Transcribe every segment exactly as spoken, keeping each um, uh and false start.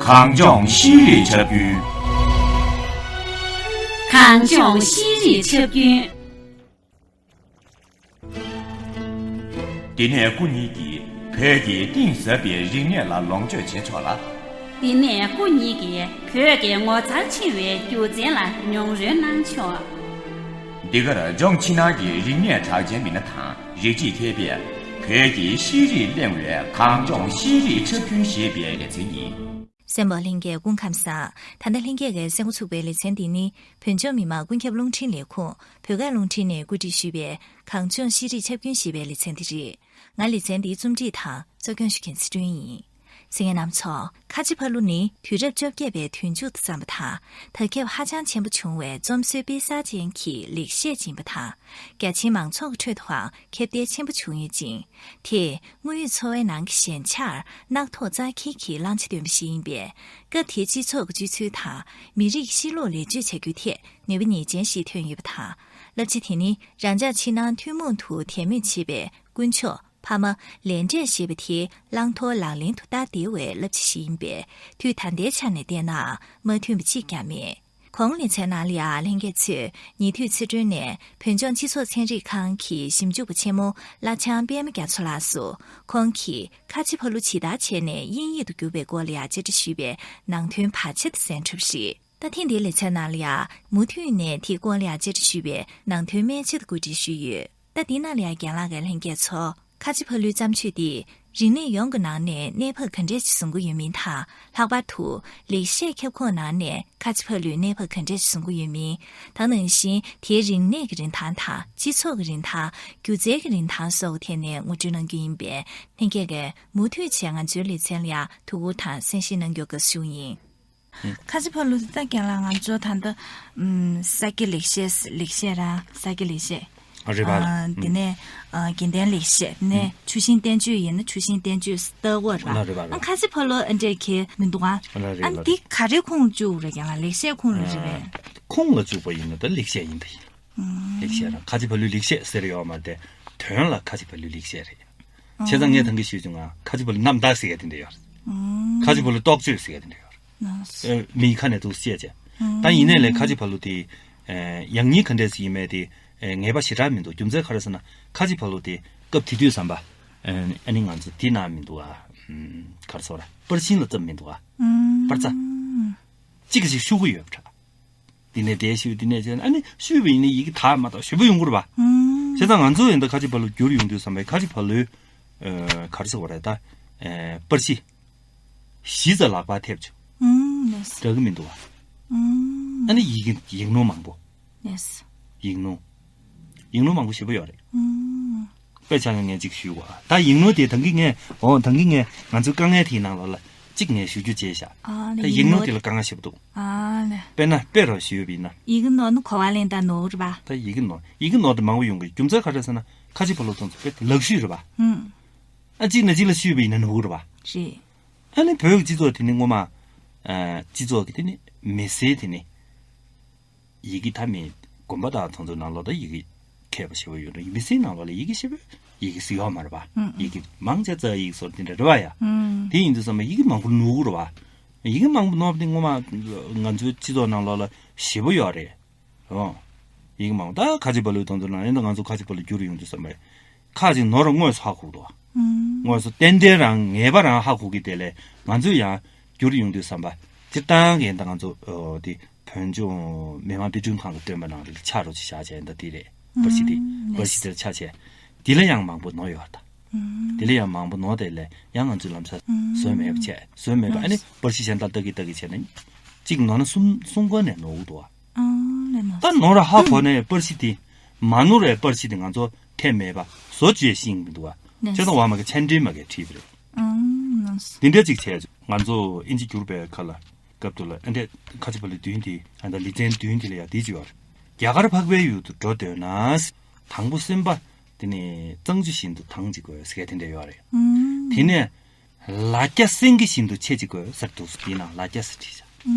གངས་ལྗོངས་ཤེས་རིག་ཆབ་རྒྱུན། གངས་ལྗོངས་ཤེས་རིག་ཆབ་རྒྱུན། འདི་ནས་སྐུ་ཉིད་ཀྱིས་བོད་ཀྱི་གཏིང་ཟབ་པའི་རིག་གནས་ལ་ལོངས་སྤྱོད་བྱེད་ཆོག་ལ། འདི་ནས་སྐུ་ཉིད་ཀྱིས་བོད་ཀྱི་ངོ་མཚར་ཆེ་བའི་རྒྱུ་མཚན་ལ་མྱོང་རོལ་གནང་ཆོག། འདི་གར་ལྗོངས་ཕྱི་ནང་གི་རིག་གནས་གྲགས་ཅན་མི་སྣ་དང་། རིགས་གཅིག་མཁས་པས་བོད་ཀྱི་ཤེས་རིག་གླེང་བའི་གངས་ལྗོངས་ཤེས་རིག་ཆབ་རྒྱུན་ཞེས་པའི་ལེ་ཚན་ཡིན། གསན་པ་ལྷན་རྒྱས་སྐུ་ཁམས་བཟང་། ད་ལྟ་ལྷན་རྒྱས་ཀྱིས་གསན་འགོ་ཚུགས་པའི་ལེ་ཚན་འདི་ནི་བོད་ལྗོངས་མི་དམངས་ཀུན་ཁྱབ་རླུང་འཕྲིན་ལས་ཁུངས་བོད་སྐད་རླུང་འཕྲིན་ནས་བཀོད་སྒྲིག་ཞུས་པའི་གངས་ལྗོངས་ཤེས་རིག་ཁྱབ་རྒྱུན་ཞེས་པའི་ལེ་ཚན་འདི་རེད། ང་ལེ་ཚན་འདིའི་རྩོམ་སྒྲིག་དང་གཙོ་སྐྱོང་ཞུ་མཁན་ཚེ་སྒྲོན་ཡིན། གསན་མཁན་རྣམ་ཚོ། ཁ་ཆེ་ཕ་ལུ་ནི་དུས་རབས་བཅོ་བརྒྱད་པའི་དུས་མཇུག་ཏུ་བརྩམས་པ་དང་། དར་ཁྱབ་ཧ་ཅང་ཆེན་པོ་བྱུང་བའི་རྩོམ་སྲོལ་དཔེ་གསར་ཅན་གྱི་ལེགས་བཤད་སྦྱིན་པ་དང་། རྒྱ་ཆེའི་མང་ཚོགས་ཀྱི་ཁྲོད་དུའང་ཁྱབ་གདལ་ཆེན་པོ་བྱུང་ཡོད་ཅིང་། དེས་དངོས་ཡོད་འཚོ་བའི་ནང་གི་ཞན་ཆར་རྣག་ཐོག་བཙག་འཁེལ་གྱི་བླང་བྱ་འདོན་པ་ཞིག་ཡིན་པས། སྐབས་དེའི་སྤྱི་ཚོགས་ཀྱི་སྤྱོད་ཚུལ་དང་མི་རིགས་ཤི་ལོག་ལེགས་བཅོས་བྱ་རྒྱུའི་ཐད་ནུས་པ་ངེས་ཅན་ཞིག་ཐོན་ཡོད་པ་དང་། བསླབ་བྱ་དེ་ནི་རང་ཅག་ཕྱི་ནང་ཐུན་མོང་དུ་དད་མོས་བྱེད་པའི་དཀོན་མཆོག་ཕ་མ་ལས་འབྲས་ཞེས་པ་དེའི་བླང་དོར་ལག་ལེན་དུ་བསྟར་བདེ་བའི་བསླབ་བྱ་ཞིག་ཡིན་པས། དུས་ད་ལྟའི་ཆ་ནས་བལྟས་ནའང་མ་མཐུན་པ་གཅིག་ཀྱང་མེད། གོང་ལེ་ཚན་ནང་ལ་ཡང་ལྷན་རྒྱས་ཚོས་ཉེ་དུས་ཚེ་སྒྲོན་ནས་བོད་ལྗོངས་སྤྱི་ཚོགས་ཚན་རིག་ཁང་གི་ཞིབ་འཇུག་པ་ཆེན་མོ་བླ་བྱང་པད་མ་རྒྱ་མཚོ་ལགས་སུ། ཁོང་གིས་ཁ་ཆེ་ཕ་ལུ་ཇི་ལྟར་བྱས་ནས་དབྱིན་ཡིག་ཏུ་བསྒྱུར་བའི་སྐོར་ལ་ཡང་བཅར་འདྲི་ཞུས་པའི་ནང་དོན་བར་ཆད་དུ་གསན་གྲུབ་རེད། ད་ཐེངས་འདིའི་ལེ་ཚན་ནང་ལ་ཡང་མུ་མཐུད་ནས་དེའི་སྐོར་ལ་ཡང་བཅར་འདྲི་ཞུས་པའི་ནང་དོན་སྨད་ཆེད་དུ་བཀོད་སྒྲིག་ཞུས་ཡོད། ད་འདི་ནང་ལ་ཡང་རྒན་ལགས་ཀྱིས་ལྷན་རྒྱས་ཚོ། ཁ་ཆེ་ཕ་ལུའི་བརྩམས་ཆོས་འདིས་རིག་གནས་ཡོངས་ཀྱི་ནང་ནས་གནས་བབ་ག་འདྲས་ཤིག་བཟུང་གི་ཡོད་མིན་དང་། ལྷག་པར་དུ་ལེགས་བཤད་ཁྱབ་ཁོངས་ནང་ནས་ཁ་ཆེ་ཕ་ལུས་གནས་བབ་ག་འདྲས་ཤིག་བཟུང་གི་ཡོད་མིན། ད་ནང་བཞིན་དེའི་རིག་གནས་ཀྱི་རིན་ཐང་དང་སྤྱི་ཚོགས་ཀྱི་རིན་ཐང་། སྒྱུ་རྩལ་གྱི་རིན་ཐང་སོགས་ཐད་ནས་ངོ་སྤྲོད་གནང་རྒྱུ་ཡིན་པས། ལྷན་རྒྱས་ཀྱིས་མུ་མཐུད་བྱས་ང་ཚོའི་ལེ་ཚན་ལ་ཡང་ཐུགས་ཁུར་དང་གསན་བཞེས་གནང་རྒྱུ་དགའ་བསུ་ཞུ་ཡིན། ཁ་ཆེ་ཕ་ལུ་དེ་ད་རྒན་ལགས་ང་ཚོ་ད་ལྟ་ཨམ་ས་སྐྱ་ལེགས་བཤད། ལེགས་བཤད་ར་ས་སྐྱ་ལེགས་བཤད། ཨ་རེད་པ་ལགས། ཨ་དེ་ནས་ཨ་དགེ་ལྡན་ལེགས་བཤད་ནས་ཆུ་ཤིང་བསྟན་བཅོས་ཡིན་ན་ཆུ་ཤིང་བསྟན་བཅོས་ལྟ་བུ་ར། ཨ་རེད་པ་ལགས། ཨ་ཁ་ཆེ་ཕ་ལུ་ཨ་འདྲས་ཁེལ་མི་འདུག་ཨ། ཨ་རེད་པ་ལགས། ཨ་འདི་ག་རེ་ཁོངས་བཅུག་རེད་རྒན་ལགས། ལེགས་བཤད་ཁོངས་ལ་རེད་པས། ཁོངས་ལ་བཅུག་པ་ཡིན་ན་ད་ལེགས་བཤད་ཡིན་ད་ཡིན། ལེགས་བཤད་ར་ཁ་ཆེ་ཕ་ལུའི་ལེགས་བཤད་ཟེར་ཡོད་མ་རེད་དེ། དོན་ལ་ཁ་ཆེ་ཕ་ལུའི་ལེགས་བཤད་རེད། བྱས་ཙང་ངས་ད་གིན་ཞུས་བྱུང་ང་ཁ་ཆེ་ཕ་ལུ་རྣམ་ཐར་ཟེར་ཡ་དེ་འདྲ་ཡོད་རེད། ཁ་ཆེ་ཕ་ལུ་རྟོགས་བརྗོད་ཟེར་ཡ་དེ་འདྲ་ཡོད་རེད། ཨ་མིའི་ཁ་ནས་འདུག་བཤད་བྱས། ད་ཡིན་ནའི་ལས་ཁ་ཆེ་ཕ་ལུ་དེ་ཡང་སྙིང་ག་འདྲས་ཟིག་ཡིན་མེད་དེ་ངེས་པ་ཞེ་དྲག་མི་འདུག་རྒྱུ་མཚན་ག་རེ་ཟེར་ན་ཁ་ཆེ་ཕ་ལུ་དེ་སྐབས་དེ་དུས་ཙམ་པ་ཨ་ནི་ང་ཚོ་དེ་ན་མི་འདུག་ཨ། ག་རེ་ཟེར་དགོས་རེད། པར་ཤིང་ལ་བརྩམས་མི་འདུག་ཨ། པར་རྩ་གཅིག་གིས་གཅིག་བཤུ་གི་ཡོད་པ་འདྲ། འདི་ནས་འདྲ་བཤུས། འདི་ནས་བྱས་ན་ཨ་ནི་བཤུས་པ་ཡིན་ན་ཡི་གེ་དག་མ་དག་ཞེ་པོ་ཡོང་གི་རེད་པ། བྱས་ཙང་ང་ཚོ་ཡིན་ད་ཁ་ཆེ་ཕ་ལུ་བསྒྱུར་ཡོང་དུས་ཙམ་པའི་ཁ་ཆེ་ཕ་ལུའི་ག་རེ་ཟེར་དགོས་རེད་ད། པར་གཞི་གཞི་རྩ་ལག་པར་ཐེབས་བྱུང་། འདྲ་གི་མི་འདུག་བ། ཨ་ནི་ཡི་གེ་ཡིག་ནོར་མང་པོ། ཡིག་ནོར། ཡིག་ནོར་མང་པོ་ཞེ་པོ་ཡོད་རེད། དཔེ་ཆ་ནས་ངས་གཅིག་ཞུས་པ། ད་ཡིག་ནོར་དེ་ད་གིན་ངས་འོ་ད་གིན་ངས་ང་ཚོའི་དཀའ་ངལ་དེའི་ནང་ལོགས་ལ་གཅིག་ངས་ཞུ་རྒྱུ་བརྗེད་བཞག་ཨ་ལས། ད་ཡིག་ནོར་དེ་ལ་དཀའ་ངལ་ཞེ་པོ་འདུག་ཨ་ལས། དཔེར་ན་དཔེ་རུ་ཞུས་པ་ཡིན་ན། ཡིག་ནོར་ནི་གོ་བ་ལེན་ད་ནོར་རེད་པ། ད་ཡི་གེ་ནོར་ཡི་གེ་ནོར་དེ་མང་པོ་ཡོང་གི། རྒྱུ་མཚན་ག་རེ་ཟེར་ན་ཁ་ཆེ་ཕ་ལུ་ཚོ་ཚོ་དཔེ་དེ་ལག་ཤུས་རེད་པ། ཨ་གཅིག་ནས་གཅིག་ལ་བཤུས་པ་ཡིན་ན་ནོར་གི་རེད་པ། རེད། ཨ་ནི་བོད་ཀྱི་སྤྱི་ཚོགས་དེ་ནི་སྔོན་མ་ཨ་སྤྱི་ཚོགས་ཀྱི་དེ་ནི་མི་སེར་དེ་ནི། ཡི་གེ་ད་མི་དགོན་པ་དང་ཚང་ཚོའི་ནང་ལོགས་ད་ཡི་གེ་མཁས་པ་ཞེ་པོ་ཡོད་རེད། མི་སེར་ནང་ལོགས་ལ་ཡི་གེ་ཞེ་པོ་ཡི་གེ་ཟིག་ཡོད་མ་རེད་པ། ཡི་གེ་མང་ཆེ་རྩ་ཡིག་སོགས་དེ་འདྲ་རེད་པ་ཡ། དེ་ཡིན་དུས་ཙམ་པ་ཡི་གེ་མང་པོ་ནོར་གི་རེད་པ། ཡི་གེ་མང་པོ་ནོར་བ་དེ་སྔོན་མ་ང་ཚོའི་སྤྱི་ཚོགས་ནང་ལོགས་ལ་ཞེ་པོ་ཡོད་རེད། ཨོ། ཡི་གེ་མང་པོ་ད་ཁ་ཆེ་ཕ་ལུའི་དོན་དུ་ན་ཡིན་ད་ང་ཚོ་ཁ་ཆེ་ཕ་ལུ་བསྒྱུར་ཡོང་དུས་ཙམ་པ་ཁ་ཅིག་ནོར་དངོས་སུ་ཧ་གོ་གི་འདུག་དངོས་སུ་ཏན་ཏན་རང་ངེས་པ་རང་ཧ་གོ་གི་དེ་ལས་ང་ཚོས་ཡང་བསྒྱུར་ཡོང་དུས་ཙམ་པ་སྤྱིར་བཏང་གི་ཡིན་ད་ང་ཚོ་ཨོ་དེ། བོད་ལྗོངས་མི་དམངས་དཔེ་སྐྲུན་ཁང་གི་བསྟན་པ་ནང་ལ་ཆ་རོགས་ཅིག་བཞག་བྱས་འདི་དེ་རེད། པར་ཤིང་དེ། པར་ཤིང་དེར་ཆ་བྱས། འདི་ལ་ཡང་མང་པོ་ནོར་ཡོད་ད། འདི་ལ་ཡང་མང་པོ་ནོར་དེ་ལས་ཡང་ང་ཚོས་ལམ་སང་བཟོས་མེད་པ་བྱས། བཟོས་མེད་པ་ཨ་ནི་པར་ཤིང་གཞན་དག་ལྟ་གི་ལྟ་གི་བྱས་ནས་གཅིག་ནོར་ན་གསུམ་གསུམ་ཀ་ནས་ནོར་འདུག་ཨ། ད་ནོར་ར་ཧ་གོ་ནས་པར་ཤིང་དེ་མ་ནོར་བའི་པར་ཤིང་དེ་ང་ཚོ་ཐེབས་མེད་པ་བཟོ་བཅོས་ཤིང་མི་འདུག་ཨ། བྱས་ཙང་བ་མ་གི་ཆན་འདྲེན་མ་གི་བྲིས་པ་རེད། འདི་འདྲ་གཅིག་བྱས་ང་ཚོ་ཨིན་ཇི་བསྒྱུར་བའི་ཁ་ལ། སྐབས་དུ་ལ་ཨ་འདྲས་ཁ་ཆེ་ཕ་ལུའི་མདུན་དེ་ཨ་ད་ལེ་ཚན་མདུན་དེ་ལ་ཡ་དེ་ཅི་བར། རྒྱ་གར་འཕགས་པའི་ཡུལ་དུ་འགྲོ་འདོད་ན། དང་པོ་སེམས་པ་དེ་ནི་གཙང་ཆུ་བཞིན་དུ་དྭངས་ཅིག་དགོས་ཟེར་དེ་འདྲ་ཡོད་རེད། དེ་ནས་ལ་རྒྱ་སེང་གེ་བཞིན་དུ་ཆེ་ཅིག་དགོས་ཟེར་འདུག་དེའི་ནང་ལ་རྒྱ་ཟེར་བྲིས་ཤག་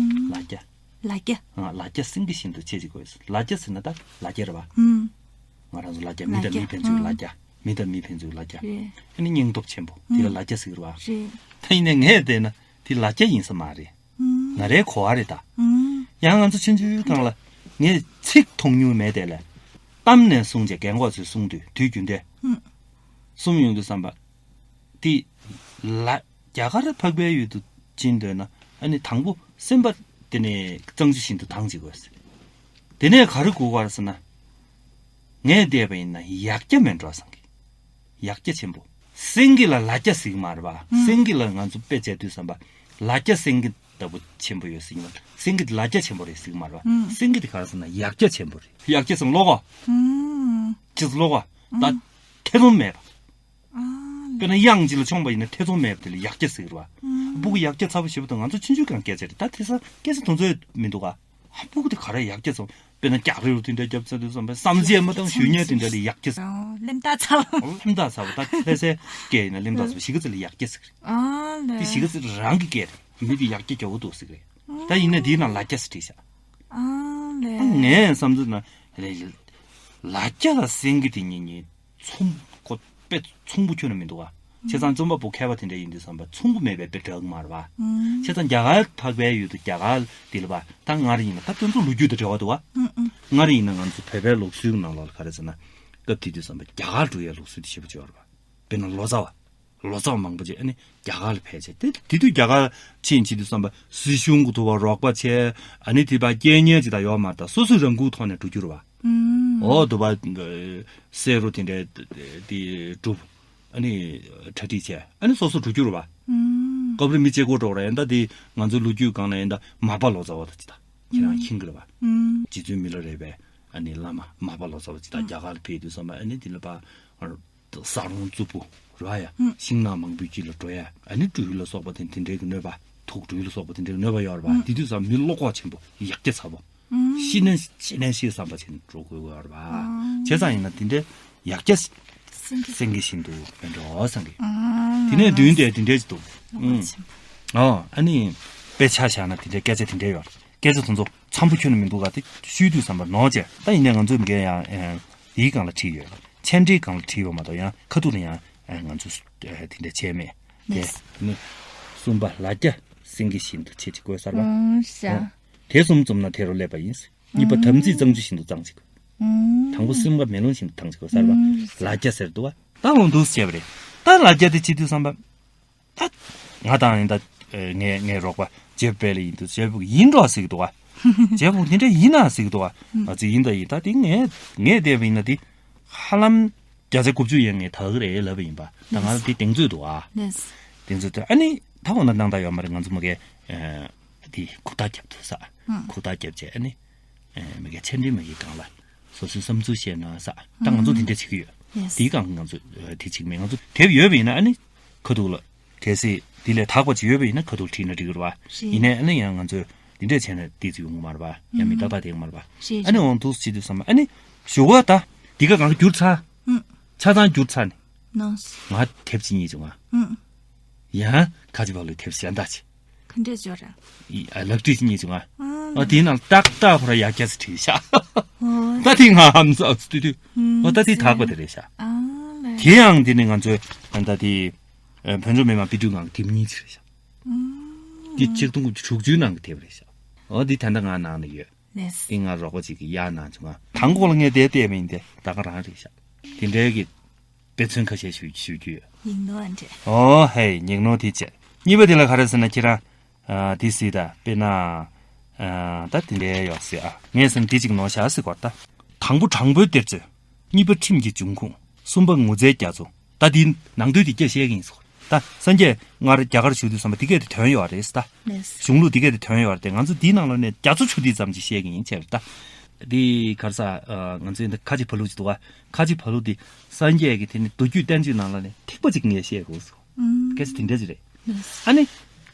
ལ་རྒྱ། ལ་རྒྱ། ཨ་ལ་རྒྱ་སེང་གེ་བཞིན་དུ་ཆེ་ཅིག་དགོས་ཟེར། ལ་རྒྱ་ཟེར་ན་ད་ལ་རྒྱ་རེད་བ། ང་རང་ཚོ་ལ་རྒྱ་མི་དང་མི་ཕན་ཚུན་ལ་རྒྱ། མི་དང་མི་ཕན་ཚུན་ལ་རྒྱ། ཨ་ནི་སྙིང་སྟོབས་ཆེན་པོ་དེ་ལ་ལ་རྒྱ་ཟེར་གི་རེད་བ། ད་ཡིན་ནའི་ངས་བལྟས་ན་དེ་ལ་རྒྱ་ཡིན་ས་མ་རེད། ང་རའི་གོ་བ་རེད་ད། ཨུམ། ཡང་ང་ཚོ་ཆུང་ཆུང་སྒང་ལ་ངས་ཚིག་མཐོང་མྱོང་མེད་དེ་ལས། གཏམ་ནས་གསུངས་བྱས་རྒན་གོག་ཚོས་གསུངས་དུས་དུས་རྒྱུན་དེ། ཨུམ། གསུངས་ཡོང་དུས་བསམ་པ། དེ། ལ། རྒྱ་གར་འཕགས་པའི་ཡུལ་དུ་ཕྱིན་འདོད་ན། ཨ་ནི་དང་པོ་སེམས་པ་དེ་ནས་གཙང་ཆུ་བཞིན་དུ་དྭངས་བྱེད་དགོས། དེ་ནས་ག་རེ་དགོས་ག་རེ་ཟེར་ན། ངས་བལྟས་པ་ཡིན་ན་ཡག་རྒྱ་མེད་འགྲོ་བསམ་གི། ཡག་རྒྱ་ཆེན་པོ། སེང་གེ་ལ་ལ་རྒྱ་ཟེར་གི་མ་རེད་པ། ཨུམ། སེང་གེ་ལ་ང་ཚོ་དཔེ་བྱས་དུས་བསམ་པ། ལ་རྒྱ་སེང་གེ་ལྟ་བུ་ཆེན་པོ་ཡོད་ཟེར་གི་མ་རེད། སེང་གེ་དེ་ལ་རྒྱ་ཆེན་པོ་རེད་ཟེར་གི་མ་རེད་པ། ཨུམ། སེང་གེ་དེ་ག་རེ་ཟེར་ན་ཡག་རྒྱ་ཆེན་པོ་རེད། ཡག་རྒྱ་ཟེར་ན་ལོག་གོ། ཨུམ། ཅི་ཟེར་ལོག་གོ། ད། ཨུམ། ཐེ་ཚོམ་མེད་པ། ཨ་ལས། དཔེར་ན་གཡང་གཅིག་ལ་མཆོངས་པ་ཡིན་ན་ཐེ་ཚོམ་མེད་པ་དེ་ལ་ཡག་རྒྱ་ཟེར་གི་རེད་པ། ཨུམ། སྤུ་གུ་ཡག་རྒྱ་ཚ་པོ་ཞེ་པོ་དང་ང་ཚོ་ཆུང་ཆུང་སྒང་སྐད་ཆ་རེད། ད་དེང་སང་སྐད་ཆ་དེ་ཚོ་མི་འདུག་ག། ཨ། སྤུ་གུ་དེ་ག་རེ་ཡག་རྒྱ་ཚ་པོ། དཔེར་ན་རྒྱག་རེས་རུ་དེ་འདྲ་རྒྱབ་ཚར་དུས་བསམ་པ་བསམ་གཞས་མ་བཏང་གཞོན་ཉལ་དེ་འདྲ་ལ་ཡག་རྒྱ་ཟེར། ཨོ། གླེན་རྟགས་ཚ་པོ། གླེན་རྟགས་ཚ་པོ། ད་ལྷ་སའི་སྐད་ཡིན་ན་གླེན་རྟགས་ཚ་པོ། གཞིས་ཀ་རྩེ་ལ་ཡག་རྒྱ་ཟེར་གི་རེད། ཨ་ལས། དེ་གཞིས་ཀ་རྩེ་རང་གི་སྐད་རེད། མི་དེ་ཡག་རྒྱ་རྒྱག་གི་འདུག་ཟེར་གི་རེད། ད་ཡིན་ན་དེའི་ནང་ལ་རྒྱ་ཟེར་བྲིས་ཤག། ཨ་ལས། ད་ངས་བསམ་ཚུལ་ན། ལ་རྒྱ་ལ་སེང་གེ་དེ་གཉིས་གཉིས་ཚོང་ཁོ་དཔེ་ཚོང་པོ་ཁྱོན་ནས་མི་འདུག་ག། བྱས་ཙང་རྩོམ་པ་པོ་མཁས་པ་དེ་འདྲ་ཡིན་དུས་བསམ་པ་ཚོང་པོ་མེད་པའི་དཔེ་འདྲ་གི་མ་རེད་པ། ཨུམ། བྱས་ཙང་རྒྱ་གར་འཕགས་པའི་ཡུལ་དུ་རྒྱ་གར་འདི་ལ་པ། ད་སྔར་ཡིན་ན་ད་དེ་ཚོ་ལོ་རྒྱུས་དང་འབྲེལ་བ་འདུག་ག། ཨུམ་ཨུམ། སྔར་ཡིན་ན་ང་ཚོ་བོད་པའི་ལུགས་སྲོལ་གྱི་ནང་ལོགས་ལ་ག་རེ་ཟེར་ན། སྐབས་དེ་དུས་བསམ་པ་རྒྱ་གར་འགྲོ་ཡའི་ལུགས་སྲོལ་དེ་ཞེ་པོ་ཅིག་ཡོད་རེད་པ། དཔེར་ན་ལོ་ཙཱ་བ། ལོ་ཙཱ་བ་མང་པོ་ཅིག་ཨ་ནི་རྒྱ་གར་ལ་ཕེབས་བྱས། དེ་དེ་དུས་རྒྱ་གར་ཕྱིན་བྱེད་དུས་བསམ་པ་སྲིད་གཞུང་གི་ཐོག་པ་རོགས་པ་བྱས། ཨ་ནི་དེ་པ་རྐྱེན་ངན་ཅིག་དང་ཡོད་མ་རེད། ད་སོ་སོའི་རང་འགུལ་ཐོག་ནས་འགྲོ་རྒྱུ་རེད་པ། ཨུམ། འོ་དུ་བ་བསེ་རུ་དེ་འདྲའི་དེ་སྒྲུབ། ཨ་ནི་གྲ་སྒྲིག་བྱས། ཨ་ནི་སོ་སོ་འགྲོ་རྒྱུ་རེད་པ། ཨུམ། སྐབས་རེ་མི་གཅིག་པོ་འགྲོ་རེད། ཡིན་ད་དེ་ང་ཚོའི་ལོ་རྒྱུས་སྒང་ལ་ཡིན་ད་མར་པ་ལོ་ཙཱ་བ་དང་ཅིག་ད་ཁྱེད་རང་ཨུམ་མཁྱེན་གི་རེད་པ། ཨུམ། རྗེ་བཙུན་མི་ལ་རས་པའི་ཨ་ནི་བླ་མ་མར་པ་ལོ་ཙཱ་བ་ཅིག་ད་ཨུམ་རྒྱ་གར་ལ་ཕེབས་དུས་བསམ་པ་ཨ་ནི་དེ་ལ་པ། ས་རོང་རྩུབ་པོ་ར་ཡ། ཨུམ། ཤིང་ནགས་མང་པོའི་དཀྱིལ་ལ་འགྲོ་ཡ། ཨ་ནི་སྦྲུལ་ལ་སོགས་པ་དེ་དེ་འདྲའི་གི་གནོད་པ། དུག་སྦྲུལ་ལ་སོགས་པ་དེ་འདྲའི་གནོད་པ་ཡོད་རེད་པ། ཨུམ། དེ་དུས་ཙམ་མི་བློ་ཁོག་ཆེན་པོ་ཡག་རྒྱ་ཚ་པོ། ཨུམ། ཤི་ན་ཤི་ན་ཤི་བསམ་པ་བྱས་ནས་འགྲོ་དགོས་ཡོད་རེད་པ། ཨུམ། བྱས་ཙང་ཡིན་ན་དེ་འདྲའི་ཡག་རྒྱ་སེང་གེ་བཞིན་དུ་མེད་འགྲོ་བསམ་གི། ཨུམ། དེ་ནས་མདུན་དེ་དེ་འདྲའི་ཅིག་འདུག། ཨུམ། ཨོ། ཨ་ནི་དཔེ་ཆ་བཞག་ན་དེ་འདྲའི་སྐད་ཆ་དེ་འདྲའི་ཡོད་རེད། སྐད་ཆ་དེ་ཚོ་འཚམ་པོ་ཁྱོན་ནས་མི་འདུག་ག། དེ་ཤོད་དུས་བསམ་པ་ནོར་བྱས། ད་ཡིན་ནའི་ང་ཚོས་མི་འགལ་ཡང་། ཨེ། དེའི་སྒང་ལ་བྲིས་ཡོད། མཆན་འགྲིག་སྒང་ལ་བྲིས་ཡོད་མ་གཏོགས་ཡང་ཁ་ཐུག་ལ་ཡང་ང་ཚོས་དེ་འདྲ་བྱས་མེད། དེ་ནི་གསུམ་པ་ལ་རྒྱ་སེང་གེ་བཞིན་དུ་ཆེ་ཅིག་དགོས་གསར་པ། ཨང་ཤ། དེ་གསུམ་འཛོམས་ན་དེ་རུ་སླེབས་པ་ཡིན། གཉིས་པ་དམ་ཚིག་གཙང་ཆུ་བཞིན་དུ་གཙང་ཅིག། ཨང་། དང་པོ་སེམས་ཁ་མེ་ལོང་བཞིན་དུ་ཐང་ཅིག་དགོས་གསར་པ། ཨང་ཤ། ལ་རྒྱ་ཟེར་འདུག་བ། ད་འོང་འདུག་བྱས་པ་རེད། ད་ལ་རྒྱ་དེ་བྱེད་དུས་བསམ་པ། ད། ང་དང་ཡིན་ད། ངའི་ངའི་རོགས་པ་ཇེབ་པེ་ལི་ཡིན་དུས་ཇེབ་ཡིན་འགྲོ་ཟེར་གི་འདུག་ཨ། ཇེབ་དེ་འདྲ་ཡིན་ན་ཟེར་གི་འདུག་ཨ། ང་ཚོ་ཡིན་ད་ཡིན་ད་དེ་ངས་ངས་བལྟས་པ་ཡིན་ན་དེ་ཧ་ལམ་བརྒྱ་ཆ་དགུ་བཅུ་ཡན་ངས་ད་གི་རེད་ལབ་པ་ཡིན་པ། ད་ང་ལ་དེ་གདེང་ཚོད་འདུག་ཨ། གདེང་ཚོད་འདུག། ཨ་ནི་ད་འོ་ན་སྣང་དག་ཡོད་མ་རེད། ང་ཚོ་མ་གི་དེ་ཁུག་རྟ་རྒྱབ་ཐུབ་ས། ཁུག་རྟ་རྒྱབ་བྱས་ཨ་ནི། མ་གི་མཆན་འགྲིག་མ་གི་སྒང་ལ་སོ་སོའི་བསམ་ཚུལ་བཤད་ན་ས། ད་ང་ཚོ་དེ་འདྲ་བྱེད་ཀྱི་ཡོད། དེའི་སྒང་ང་ཚོ་དེ་བྱེད་ཀྱི་མེད། ང་ཚོ་དེབ་ཡོད་པ་ཡིན་ན་ཨ་ནི་ཁ་ཐུག་ལ། གལ་སྲིད་དེ་ལས་དག་པ་ཅིག་ཡོད་པ་ཡིན་ན་ཁ་ཐུག་ཁྲིད་ན་འགྲིག་གི་རེད་བ། རེད། ཡིན་ནའི་ཨ་ནི་ཡང་ང་ཚོས་འདི་འདྲས་བྱས་ན་ཏོག་ཙམ་ཡོང་གི་མ་རེད་བ། ཡང་མི་ཏག་ཏག་བསྡད་ཀྱི་མ་རེད་བ། རེད། ཨ་ནི་རེད། འོང་འདུག་བྱེད་དུས་ཙམ་པ་ཨ་ནི་ཞོགས་པ་ད་འདི་ག་གང་བསྒྱུར་ཚར། ཨུམ། ཆ་ཚང་བསྒྱུར་ཚར་ནས། ནོ། ང་དེབ་ཅིག་རྙེད་བྱུང་ང་། ཨུམ། ཡང་ཁ་ཆེ་བ་ལོའི་དེབ་གཞན་དག་ཅིག། ག་འདྲས་བྱོས་ར། ཨི་ཨ་ལག་བྲིས་ཅིག་རྙེད་བྱུང་ང་། ཨ་ལ། ཨ་དེའི་ནང་ཏག་ཏག་ཁོ་ར་ཡག་རྒྱ་ཚ་བྲིས་ཤག། ཨོ། ད་དེ་ང་ཧམ་སག་ཚུ་དུས་དུས། ཨོ་ད་དེ་དག་པ་དེ་རེད་ཤག། ཨ་ལ། དེ་ཡང་དེ་ནི་ང་ཚོའི་ཨ་ད་དེ། ཨ་བོད་ལྗོངས་མི་དམངས་དཔེ་སྐྲུན་ཁང་གི་དེབ་རྙིང་ཅིག་རེད་ཤག། ཨུམ། འདི་ཆིག་སྟོང་དགུ་བརྒྱ་དྲུག་ཅུའི་ནང་གི་དེབ་རེད་ཤག། ཨོ་འདི་ད་ལྟ་ང་ནང་ན་ཡོད། ལེས། འདི་ང་རོགས་པ་ཅིག་གིས་གཡར་གནང་བྱུང་ང་། དང་པོ་ལ་ངས་དེ་བལྟས་མིན་དེ་ད་ག་རང་རེད་ཤག། དེ་འདྲའི་གི་དཔེ་མཚོན་ཁ་ཤས་ཞུ་ཞུ་རྒྱུ་ཡོད། ཡིག་ནོར་འདྲ། ཨོ་ཧེ་ཡིག་ནོར་དེ་བྱས། གཉིས་པ་དེ་ལ་ག་རེ་ཟེར་ན་ཁྱེད་རང་། ཨ་དེ་སྲིད་ད་དཔེར་ན། ཨ་ད་དེ་འདྲའི་ཡོད་སྲིད་ཨ། ངས་ཟེར་ན་དེ་གཅིག་ནོར་བཞག་ཟེར་གོ་ད། དང་པོ་དྲང་པོའི་གཏེར་མཛོད། གཉིས་པ་ཁྲིམས་ཀྱི་འབྱུང་ཁུངས། གསུམ་པ་ངོ་ཚའི་རྒྱ་མཚོ། ད་དེའི་ནང་དོན་དེ་སྐད་བཤད་ཀྱི་ཡིན་ཟེར་གོ་ད། སངས་རྒྱས་སྔར་རྒྱ་གར་བཞུགས་དུས་ཙམ་པ་དེ་སྐད་དེ་དོན་ཡོད་རེད་ཟེར་ད། ལེས། གཞུང་ལུགས་དེ་སྐད་དེ་དོན་ཡོད་རེད་དེ་ང་ཚོ་དེའི་ནང་ལོགས་ནས་རྒྱ་མཚོ་ཆུ་དེ་ཙམ་ཅིག་བཤད་ཀྱི་ཡིན་བྱས་རེད་ད། དེ་ག་རེ་ཟེར་ཨ་ང་ཚོའི་འདི་ཁ་ཆེ་ཕ་ལུག་ཅིག་འདུག་ག། ཁ་ཆེ་ཕ་ལུག་དེ་སངས་རྒྱས་ཀྱི་དེ་ནི་མདོ་རྒྱུད་བསྟན་བཅོས་ནང་ལ་ནས་ཐིགས་པ་ཅིག་ངས་བཤད་དགོས་སོ། ཨུམ། སྐད་ཆ་དེ་འདྲ་ཅིག་རེད། ཨ་ནི།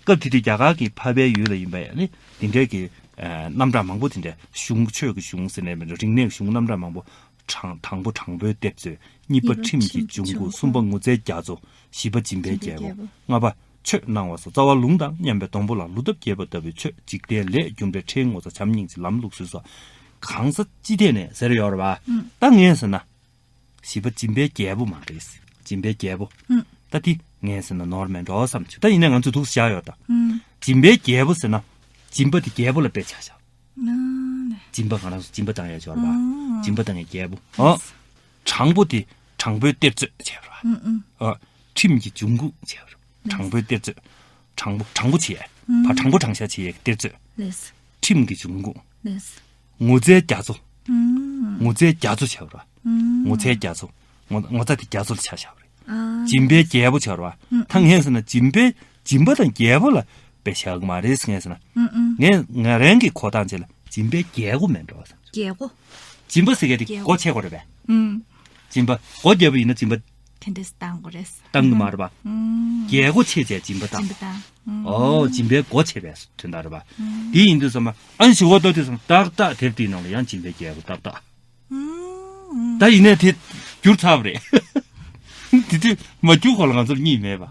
སྐབས་དེ་དུས་རྒྱ་གར་གྱི་འཕགས་པའི་ཡུལ་ལ་ཡིན་པ་ཡང་ནི་དེ་འདྲའི་གི་རྣམ་གྲངས་མང་པོ་དེ་འདྲ་གཞུང་ཆོས་ཀྱི་གཞུང་ཟེར་ནས་མི་འདྲ་རིག་གནས་ཀྱི་གཞུང་རྣམ་གྲངས་མང་པོ། དྲང་དང་པོ་དྲང་པོའི་གཏེར་མཛོད། གཉིས་པ་ཁྲིམས་ཀྱི་འབྱུང་ཁུངས། གསུམ་པ་ངོ་ཚའི་རྒྱ་མཚོ། བཞི་པ་སྦྱིན་པའི་རྒྱལ་པོ། ལྔ་པ། ཆོས་སྣང་བ་སོགས། རྩ་བ་ལུང་དང་མཉམ་པའི་སྡོང་པོ་ལ། ལུས་ཐབས་རྒྱས་པ་ལྟ་བུའི་ཆོས། འཇིག་རྟེན་ལས་རྒྱུ་འབྲས། ཕྲན་ངོ་ཚ། བྱམས་སྙིང་རྗེ། ལམ་ལུགས་སྲོལ་སོགས། གང་ཟག་སྤྱི་དེ་ནས་ཟེར་ཡོད་རེད་བ། ད་ངས་ཟེར་ན། བཞི་པ་སྦྱིན་པའི་རྒྱལ་པོ་མ་རེད། སྦྱིན་པའི་རྒྱལ་པོ། ད་དེ་ངས་ཟེར་ན་ནོར་མེད་འགྲོ་བསམ་བྱུང་། ད་ཡིན་ནའི་ང་ཚོས་འདུག་སེ་བཞག་ཡོད་ད། སྦྱིན་པའི་རྒྱལ་པོ་ཟེར་ན། སྦྱིན་པ་དེ་རྒྱལ་པོ་ལ་དཔེ་ཆ་བཞག་སྦྱིན་པ་གང་རང་སོ་སྦྱིན་པ་བཏང་ཡ་སྦྱོར་བ། སྦྱིན་པ་བཏང་ཡ་རྒྱལ་པོ། ཨོ། དྲང་པོ་དེ་དྲང་པོའི་གཏེར་མཛོད་བྱས་པ། ཨོ། ཁྲིམས་ཀྱི་འབྱུང་ཁུངས་བྱས་པ། དྲང་པོའི་གཏེར་མཛོད། དྲང་པོ་དྲང་པོ་བྱས། ཕ་དྲང་པོ་དྲང་བཞག་བྱས་ཡའི་གཏེར་མཛོད། ཁྲིམས་ཀྱི་འབྱུང་ཁུངས། ངོ་ཚའི་རྒྱ་མཚོ། ངོ་ཚའི་རྒྱ་མཚོ་བྱས་པ། ངོ་ཚའི་རྒྱ་མཚོ། ངོ་ངོ་ཚ་དེ་རྒྱ་མཚོ་ལ་ཆ་བཞག་པ་རེད། སྦྱིན་པའི་རྒྱལ་པོ་བྱས་པ། ད་ངས་ཟེར་ན་སྦྱིན་པའི་སྦྱིན་པ་དང་རྒྱལ་པོ་ལ་དཔེ་བཞག་གི་མ་རེད་ཟེར་ངས་ཟེར་ན། ངས་ང་རང་གི་གོ་སྟངས་བྱས་ལ་སྦྱིན་པའི་རྒྱལ་སྒོ་མེད་འགྲོ་བསམ། རྒྱལ་སྒོ། སྦྱིན་པ་ཟེར་མཁན་དེ་རྒྱལ་སྒོ་ཕྱེ་དགོས་རེད་པས། སྦྱིན་པ་སྒོ་བརྒྱབ་པ་ཡིན་ན་སྦྱིན་པ་དེ་འདྲས་བཏང་དགོས་རེད། བཏང་གི་མ་རེད་པ། རྒྱལ་སྒོ་ཕྱེ་བྱས་སྦྱིན་པ་བཏང་། སྦྱིན་པ་བཏང་། ཨོ་སྦྱིན་པའི་སྒོ་ཕྱེ་བའི་དོན་དག་རེད་པ། དེ་ཡིན་དུས་ཙམ་པ་ཨ་ནི་ཞུ་བ་ལྟོས་དུས་ཙམ་ཏག་ཏག་དེབ་དེའི་ནང་ལ་ཡང་སྦྱིན་པའི་རྒྱལ་སྒོ་ཏག་ཏག་ད་ཡིན་ནའི་དེ་བསྒྱུར་ཚར་བ་རེད། དེ་དུས་མ་བསྒྱུར་གོང་ལ་ང་ཚོར་གཉིད་མེད་པ།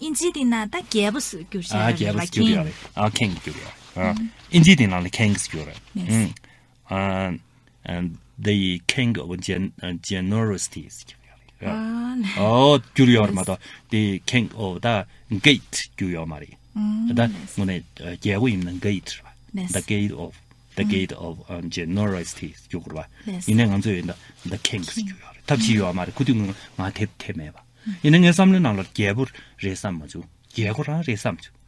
ཨིན་ཇི་དེ་ན་ད་རྒྱལ་པོ་སུ་བསྒྱུར་བྱས་ཨ་རྒྱལ་པོ་སུ་བསྒྱུར་ཡོད་རེད། ཨ་ཁེང་བསྒྱུར་ཡོད་རེད། ཨིན་ཇི་དེ་ནང་ལ་ཁེང་བསྒྱུར་རེད། ཨ་the king of gen- generosity ཟེར་གྱི་ཡོད་རེད། ཨོ་བསྒྱུར་ཡོད་རེད་མ་གཏོགས་the king of the gate བསྒྱུར་ཡོད་མ་རེད། ད་དངོས་གནས་རྒྱལ་པོ་ཡིན་ན་gate རེད་པ། the gate of the gate of generosity བསྒྱུར་དགོས་རེད་པ། ཡིན་ནའི་ང་ཚོས་ཡིན་ད་the king བསྒྱུར་ཡོད་རེད། ཐབས་ཤེས་ཡོད་མ་རེད། ཁུ་དུས་ང་ང་དེབ་དེ་མེད་པ། ཡིན་ན་ངའི་བསམ་བློའི་ནང་ལ་རྒྱལ་པོ་རེད་བསམ་མ་བྱུང་། རྒྱལ་སྒོ་རང་རེད་བསམ་བྱུང་།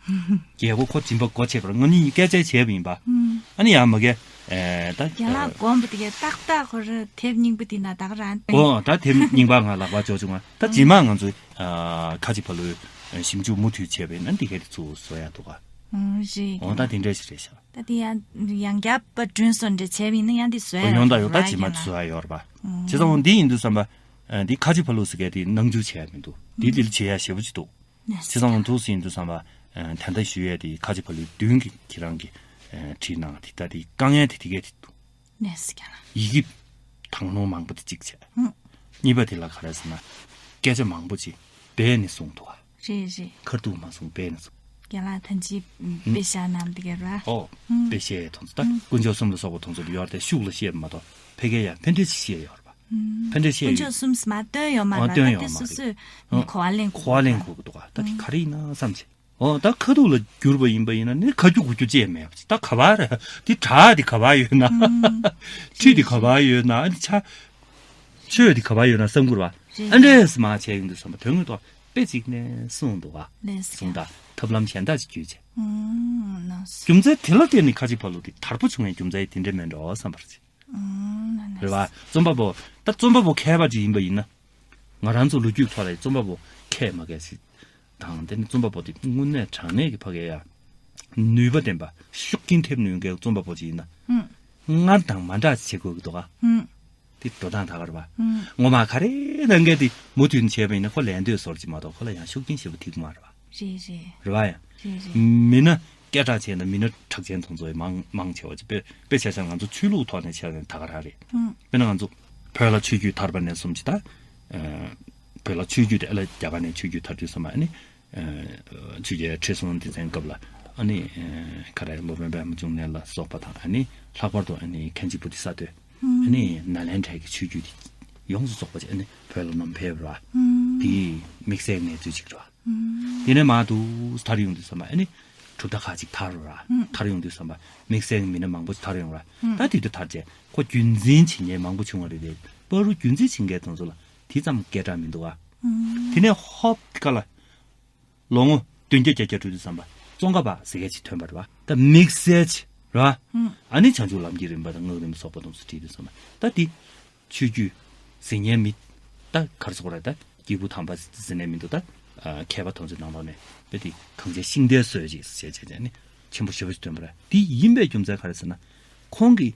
རྒྱལ་སྒོ་ཁོ་སྦྱིན་པ་སྒོ་ཕྱེ་བར་ང་གཉིས་སྐད་ཆ་བྱས་པ་ཡིན་པ། ཨ་ནི་ཡང་མ་གལ། ཨེ་ད། རྒན་ལགས་དགོངས་པ་དེ་གས་ཏག་ཏག་ཁོ་ར་དེབ་རྙིང་པ་དེ་ན་ད་ག་རང་། ཨོ་ད་དེབ་རྙིང་པ་ང་ལག་པར་འཇོག་བྱུང་ང་། ད་རྗེས་མ་ང་ཚོ་ཁ་ཆེ་ཕ་ལོའི་ཞིབ་འཇུག་མུ་མཐུད་བྱས་པ་ཡིན་ན་འདི་གས་དེ་ཚུར་བཟོ་ཡ་འདུག་ག་ཨོ་རེད། ཨོ་ད་དེ་འདྲ་ཞིག་རེད་ཤག་ད་དེ་ཡང་ཡང་བསྐྱར་པ་སྒྲོན་སོ་འདྲ་བྱས་པ་ཡིན་ན་ཡང་དེ་བཟོ་ཡ་ཡོང་ད་ཡོང་ད་རྗེས་མ་བཟོ་ཡ་ཡོད་རེད་པ། བྱས་ཙང་འོ་འདི་ཡིན་དུས་ཙམ་པ། འདི་ཁ་ཆེ་ཕ་ལོ་ཟེར་མཁན་དེ་སྣང་ཆུང་བྱས་ཡ་མི་འདུག་འདི་འདི་ལ་བྱེད་ཡ་ཞེ་པོ་ཅིག་འདུག་བྱས་ཙང་འདུག་ཟིན་དུས་ཙམ་པ། ད་ལྟ་ཞུ་ཡས་དེ་ཁ་ཆེ་ཕ་ལོའི་མདུན་གྱི་ཁྱེད་རང་གི་བྲིས་གནང་དེ་ལྟ་དེ་དཀའ་ངལ་དེ་དེ་གས་དེ་འདུག་ཡི་གེ་དང་ལོང་མང་པོ་དེ་གཅིག་བྱས། གཉིས་པ་དེ་ལ་ག་རེ་ཟེར་ན། སྐད་ཆ་མང་པོ་ཅིག་སྦས་ནས་གསུངས་འདུག་ག་རེད་རེད། ཁ་ཐུག་མ་གསུངས་སྦས་ནས་གསུངས། རྒན་ལགས་ཐམས་ཅད་དཔེ་བཞག་གནང་དེ་གས་ར། ཨོ། དཔེ་བཤད་ཐོང་ཚོ་ད་དཀོན་མཆོག་གསུམ་ལ་སོགས་པ་ཐོང་ཚོ་ཡོར་དེ་ཤུགས་ལ་བཤད་མ་གཏོགས་ཕ་གིར་ཡང་ཕན་འབྲས་ཅིག་བཤད་ཡོད་རེད་པ། ཕན་འབྲས་བཤད་དཀོན་ཡོད། མཆོག་གསུམ་མ་སྟོན་ཡོད་མ་ཨོ་རེད་སྟོན་པ་ཡོད་དེ་མ་སོ་རེད། སོས་ཨོ། གོ་བ་ལེན་གོ་བ་ལེན་དགོས་ཀྱི་འདུག་ག་ད་དེ་ག་རེ་ཡིན་ན་བསམ་བྱས། ཨོ་ད་ཁ་ཐུག་ལ་བསྒྱུར་བ་ཡིན་པ་ཡིན་ན་ནི་ཁ་རྒྱུ་གོ་རྒྱུ་ཅེས་མེད་པ་ཅིག་ད་ག་བ་རེད། དེ་གྲ་དེ་ག་བ་ཡོད་ན། ཁྲི་དེ་ག་བ་ཡོད་ན་ཨ་ནི་ཆ། ཆོས་དེ་ག་བ་ཡོད་ན་བསམ་དགོས་རེད་པ། རེད། ཨ་འདྲས་མ་བྱས་ཡོང་དུས་ཙམ་པ་དོན་དངོས་ཐོག་དཔེ་གཅིག་ནས་གསུངས་འདུག་ག་ལགས་སོ། གསུངས་ད་ཐབས་ལམ་གཞན་དག་ཅིག་བརྒྱུད་བྱས། ཨང་ལགས་སོ། རྒྱུ་མཚན་དེ་ལ་བརྟེན་ནས་ཁ་ཆེ་ཕ་ལོ་དེ་དར་པོ་བྱུང་བའི་རྒྱུ་མཚན་དེ་འདྲས་མེད་འགྲོ་བསམ་པར་བྱེད། ཨང་ལགས་རེད་པ། རྩོམ་པ་པོ་ད་རྩོམ་པ་པོ་མཁས་པ་ཅིག་ཡིན་པ་ཡིན་ན། ང་རང་ཚོ་ལོ་རྒྱུས་ཐོག་ལ་རྩོམ་པ་པོ་མཁས་མ་མཁས་ཞིག་དང་དེ་ནི་རྩོམ་པ་པོ་དེ་དངོས་གནས་དྲང་གནས་ཀྱི་ཕ་གིར་ཡ། ནུས་པ་ལྡན་པ་ཤུགས་རྐྱེན་ཐེབས་ནུས་མཁན་རྩོམ་པ་པོ་ཅིག་ཡིན་ན། ཨང་། སྔར་དང་མ་འདྲ་བྱེད་དགོས་ཀྱི་འདུག་ག་ཨང་། དེ་འགྲོ་སྟངས་ད་ག་རེད་པ། ངོ་མ་ག་རེ་གནང་མཁན་དེ་མུ་མཐུད་བྱས་པ་ཡིན་ན་ཁོ་ལས་འདོད་བཟོ་འདྲ་ཅིག་མ་གཏོགས་ཁོ་ལ་ཡང་ཤུགས་རྐྱེན་ཞེ་པོ་ཐེབས་ཀྱི་མ་རེད་པ། རེད་རེད། རེད་པ་ཡ། རེད་རེད། མི་སྣ་སྐད་གྲགས་ཆེ་ན་མི་སྣ་གྲགས་ཅན་དེ་ཚོ་མང་མང་ཆེ་བ་ཅིག་དཔེ་དཔེ་ཆ་བཞག་ན་ང་ཚོ་ཆོས་ལུགས་ཐོག་ནས་བྱས་ན་ད་ག་རང་རེད། ཨང་། དཔེར་ན་ང་ཚོ་བོད་ལ་ཆོས་བརྒྱུད་དར་བ་ནས་བཟུང་ཅིག་ད། བོད་ལ་ཆོས་བརྒྱུད་དེ་ཨ་ལ་རྒྱ་གར་ནས་ཆོས་བརྒྱུད་དར་དུས་ཙམ་པ་ཨ་ནི། ཆོས་རྒྱལ་ཁྲི་སྲོང་ལྡེ་བཙན་སྐབས་ལ་ཨ་ནི་ག་རེ་སློབ་དཔོན་པདྨ་འབྱུང་གནས་ལ་སོགས་པ་དང་ཨ་ནི་ལྷག་པར་དུ་ཨ་ནི་མཁན་ཆེན་བོ་དྷི་ས་ཏྭས་ཨ་ནི་ནཱ་ལེནྡྲའི་གི་ཆོས་བརྒྱུད་དེ་ཡོངས་སུ་རྫོགས་པ་ཅིག་ཨ་ནི་བོད་ལ་ནམ་ཕེབས་པ་དེ་དམིགས་བསལ་གནས་ཚུལ་ཅིག་རེད་པ། དེ་ནས་མར་དུ་དར་ཡོང་དུས་ཙམ་པ་ཨ་ནི་གྲུབ་མཐའ་ཁག་ཅིག་དར་ར་དར་ཡོང་དུས་ཙམ་པ་དམིགས་བསལ་མི་སྣ་མང་པོ་ཅིག་དར་ཡོང་ར་ད་དེ་དུས་དར་རྗེས་ཁོ་རྒྱུན་འཛིན་བྱེད་མཁན་མང་པོ་བྱུང་བ་རེད་དེ་བར་དུ་རྒྱུན་འཛིན་བྱེད་མཁན་དེ་ཚོ་ལ་དེ་ཙམ་སྐད་གྲགས་མི་འདུག་ག་དེ་ནས་ཧོབ་དེ་ག་ལ། ལོ་ངོ་བདུན་བརྒྱ་བརྒྱད་བརྒྱ་འགྲོ་དུས་ཙམ་པ་ཙོང་ཁ་པ་ཟེར་མཁན་ཅིག་ཐོན་པ་རེད་པ། ད་དམིགས་བསལ་ཅིག་རེད་པ། ཨ་ནི་བྱང་ཆུབ་ལམ་གྱི་རིམ་པ་དང་སྔགས་རིམ་པ་སོགས་པ་དེ་ཚོ་བྲིས་དུས་ཙམ་པ་ད་དེ་ཆོས་བརྒྱུད་ཟིན་མཁན་མི་ད་ག་རེ་ཟེར་དགོས་རེད་ད་སྐྱེས་བུ་དམ་པ་ཟེར་ནས་མི་འདུག་ད་མཁས་པ་དེ་ཚོའི་ནང་ལོགས་ནས་དཔེ་དེ་གངས་ཅན་ཤིང་རྟའི་སྲོལ་ཅིག་ཟེར་བྱས་བྱས་ནས་ཆེན་པོ་ཞེ་པོ་ཅིག་ཐོན་པ་རེད། དེ་ཡིན་པའི་རྒྱུ་མཚན་ག་རེ་ཟེར་ན་ཁོང་གིས་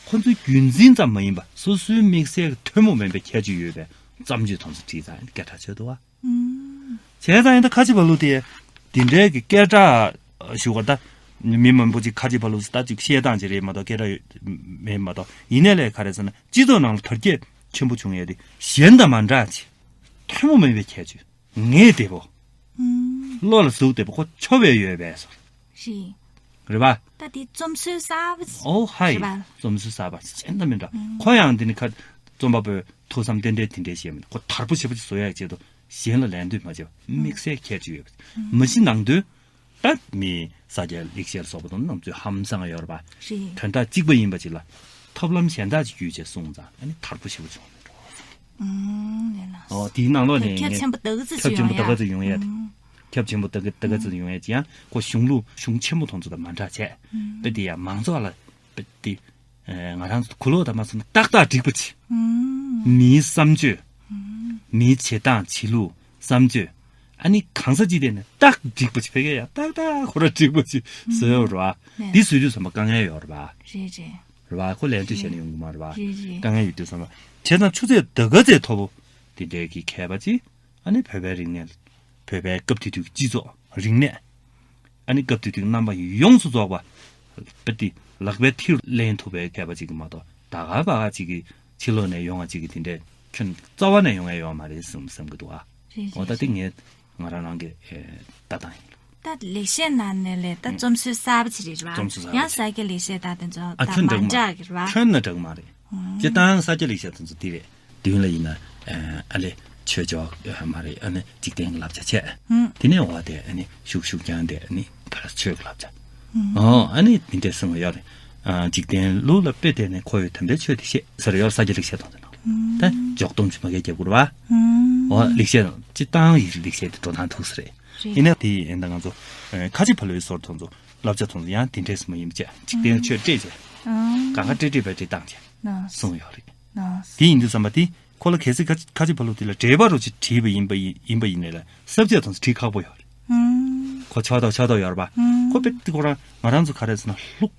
ཁོ་ཚོའི་རྒྱུན་འཛིན་ཙམ་མ་ཡིན་པ་སོ་སོའི་དམིགས་བསལ་གྱི་ཐུན་མོང་མིན་པའི་ཁྱད་ཆོས་ཡོད་པའི་བརྩམས་ཆོས་དེ་ཚོ་བྲིས་ཙང་སྐད་གྲགས་ཆོད་འདུག་བ། བྱས་ཙང་ཡིན་ད་ཁ་ཆེ་བ་ལུ་དེ་འདི་འདྲའི་གི་སྐད་གྲགས་ཞུ་བ་ད་མི་མང་པོ་ཅིག་ཁ་ཆེ་བ་ལུ་ད་ཅིག་བཤད་སྟངས་ཅིག་རེད་མ་གཏོགས་སྐད་གྲགས་མེད་མ་གཏོགས་ཡིན་ནའི་ལས་ག་རེ་ཟེར་ན་སྤྱི་ཚོགས་ནང་ལ་དར་རྒྱས་ཆེན་པོ་བྱུང་ཡས་དེ་གཞན་དང་མ་འདྲ་ཅིག་ཐུན་མོང་མིན་པའི་ཁྱད་ཆོས་ངས་བདེ་པོ་བློ་ལ་ཟུག་བདེ་པོ་ཁོ་ཆོ་བས་ཡོད་པས་སོ། རེད། རེད་པ། ད་དེ་རྩོམ་སྲོལ་གསར་པ་ཞིག་ཨོ་ཧའི། རེད་པ། རྩོམ་སྲོལ་གསར་པ་ཞིག་ཅན་ད་མིན་འདྲ། ཁོ་ཡང་འདི་ནི་ཁ་རྩོམ་པ་པོའི་ཐུགས་བསམ་རྟེན་འབྲེལ་དེ་འདྲའི་ཞིག་མིན་ཁོ་དར་པོ་ཞེ་པོ་ཅིག་བཟོ་ཡག་ཆེད་དུ་གཞན་ལ་ལན་འདེབས་མ་བྱེད་པ་དམིགས་བསལ་ཁྱད་ཆོས་ཡོད་པ། མ་གཞི་ནང་དོན་ ད་མི་ས་སྐྱ་ལེགས་བཤད་ལ་སོགས་པ་དང་རྣམ་དཔྱོད་ཧམ་སང་ཡོད་རེད་པ། རེད། དོན་དག་གཅིག་པ་ཡིན་པ་ཅིག་ལ་ཐབས་ལམ་གཞན་དག་ཅིག་བརྒྱུད་བྱས་གསུངས་ཙང་ཨ་ནི་དར་པོ་ཞེ་པོ་བྱུང་ནས་འགྲོ་བ་སོང་། ཨུམ། ལགས་ལགས། ཨོ་དེའི་ནང་ལོགས་ནས་ཁྱབ་ངས་ཆེན་པོ་ད་ག་ཚོད་ཁྱབ་ཆེན་པོ་ད་ག་ཚོད་ཡོང་ཡ་དེ། ཁྱབ་ཆེན་པོ་ད་ག་ད་ག་ཚོད་ཡོང་ཡ་དེ་ཡང་ཁོ་གཞུང་ལུགས་གཞུང་ཆེན་པོ་དེ་ཚོ་དང་མ་འདྲ་བྱས། དཔེ་དེ་ཡང་མང་ཚོགས་ལ་དཔེ་དེ། ང་རང་ཚོ་གུ་ལོག་དང་མ་སོང་ན་ཏག་ཏག་འགྲིག་པ་ཅིག་ཨུམ། མིའི་བསམ་སྤྱོད། ཨུམ། མིའི་བྱེད་སྟངས་བྱེད་ལུགས་བསམ་སྤྱོད། ཨ་ནི་གང་ས་ཅི་ཐད་ནས་ཏག་འགྲིག་པ་ཅིག་ཕ་གིར་ཡ་ཏག་ཏག་ཁོ་རང་འགྲིག་པ་ཅིག་ཨུམ། བཟོས་ཡོད་རེད་བ། ནས། འདི་བཟོས་དུས་ཙམ་པ་དཀའ་ངལ་ཡོད་རེད་བ། རེད་རེད། རེད་བ། ཁོ་ལས་འདྲི་བྱས་ནས་ཡོང་གི་མ་རེད་བ། རེད་རེད། དཀའ་ངལ་ཡོད་དུས་ཙམ་པ། བྱས་ཙང་ཆུ་ཚད་ད་ག་ཚད་མཐོ་པོ་དེ་འདྲའི་གི་མཁས་པ་ཅིག་ཨ་ནི་བོད་པའི་རིག་གནས། བོད་པའི་སྐབས་དེ་དུས་ཀྱི་སྤྱི་ཚོགས་རིག་གནས། ཨ་ནི་སྐབས་དེ་དུས་རྣམ་པ་ཡོངས་སུ་རྫོགས་པ། དཔེ་དེ་ལག་པའི་མཐིལ་ལེན་ཐུབ་པའི་མཁས་པ་ཅིག་གི་མ་གཏོགས་ད་ག་པ་ག་ཅིག་གི་ཕྱི་ལོགས་ནས་ཡོང་བ་ཅིག་གི་དེ་འདྲའི་ཁྱོན་རྩ་བ་ནས་ཡོང་ཡ་ཡོད་མ་རེད་བསམ་བསམ་གི་འདུག་ཨ། རེད་འོ་ད་རེད་དེ་རེད། ངས་ང་རང་རང་གི་ཨེ་ལྟ་སྟངས་ཡིན། ད་ལེགས་བཤད་ནང་ནས་ལས་ད་ཨུ། རྩོམ་སྲོལ་གསར་པ་ཅིག་རེད་བ། རྩོམ་སྲོལ་གསར་པ་ཡང་ཅིག་ས་སྐྱ་ལེགས་བཤད་དང་དེ་ཚོ་ཨ་དང་ཁྱོན་མ་འདྲ་མ་འདྲ་གི་རེད་བ། ཁྱོན་ནས་འདྲ་གི་མ་རེད། ཨུ། སྤྱིར་བཏང་ས་སྐྱ་ལེགས་བཤད་དེ་ཚོ་དེ་རེད། མདུན་ལ་ཡིན་ན་ཨ་ལེ་ཆོས་ཕྱོགས་མ་རེད། ཨ་ནི་འཇིག་རྟེན་གྱི་བསླབ་བྱ་བྱས། ཨུ། དེ་ནས་འོ་དེ་ཨ་ནི་ཤུགས་ཤུགས་རྐྱང་དེ་ཨ་ནི་ཕར་ཆོས་ཀྱི་བསླབ་བྱ། ཨུ། ཨོ་ཨ་ནི་དེ་འདྲས་གསུངས་པ་ཡོད་རེད། ཨ་འཇིག་རྟེན་ལུགས་ལ་དཔེ་བལྟས་ནས་ཁོ་བོས་དམ་པའི་ཆོས་དེ་བཤད་ཟེར་ཡོད་ས་སྐྱ་ལེགས་བཤད་དང་དེ་ནང་། ད་འཇོག་སྡོམ་ཅིག་མ་གས་རྒྱབ་དགོས་རེད་བ། ཨོ་ལེགས་བཤད་སྤྱིར་བཏང་ཡི་ལེགས་བཤད་དེ་འགྲོ་སྟངས་ཐུག་ས་རེད། རེད། ཡིན་ན་དེ་ཡིན་ད་ང་ཚོ་ཁ་ཆེ་ཕ་ལོའི་སོར་དང་ཚོ་བསླབ་བྱ་དང་ཚོ་ཡང་དེ་འདྲས་མ་ཡིན་པ་བྱས་འཇིག་རྟེན་ཆོས་སྤྲད་བྱས། གང་ག་སྤྲད་སྤྲད་པའི་སྤྲད་སྟངས་བྱས་གསུངས་ཡོད་རེད། དེ་ཡིན་དུས་ཙམ་པ་དེ་ཁོ་ལ་གལ་སྲིད་ཁ་ཁ་ཆེ་ཕ་ལོ་དེ་ལ་འགྲེལ་པ་རུ་ཅིག་བྲིས་པ་ཡིན་པ་ཡིན་ཡིན་པ་ཡིན་ནའི་ལ་ས་བཅད་དང་བྲིས་ཁག་པོ་ཡོད་རེད། ཁོ་ཕྱོགས་གཏོགས་ཕྱོགས་གཏོགས་ཡོད་རེད་པ། ཁོ་དཔེ་དེ་ཁོ་རང་ང་རང་ཚོ་ག་རེ་ཟེར་ན་ལྷུག་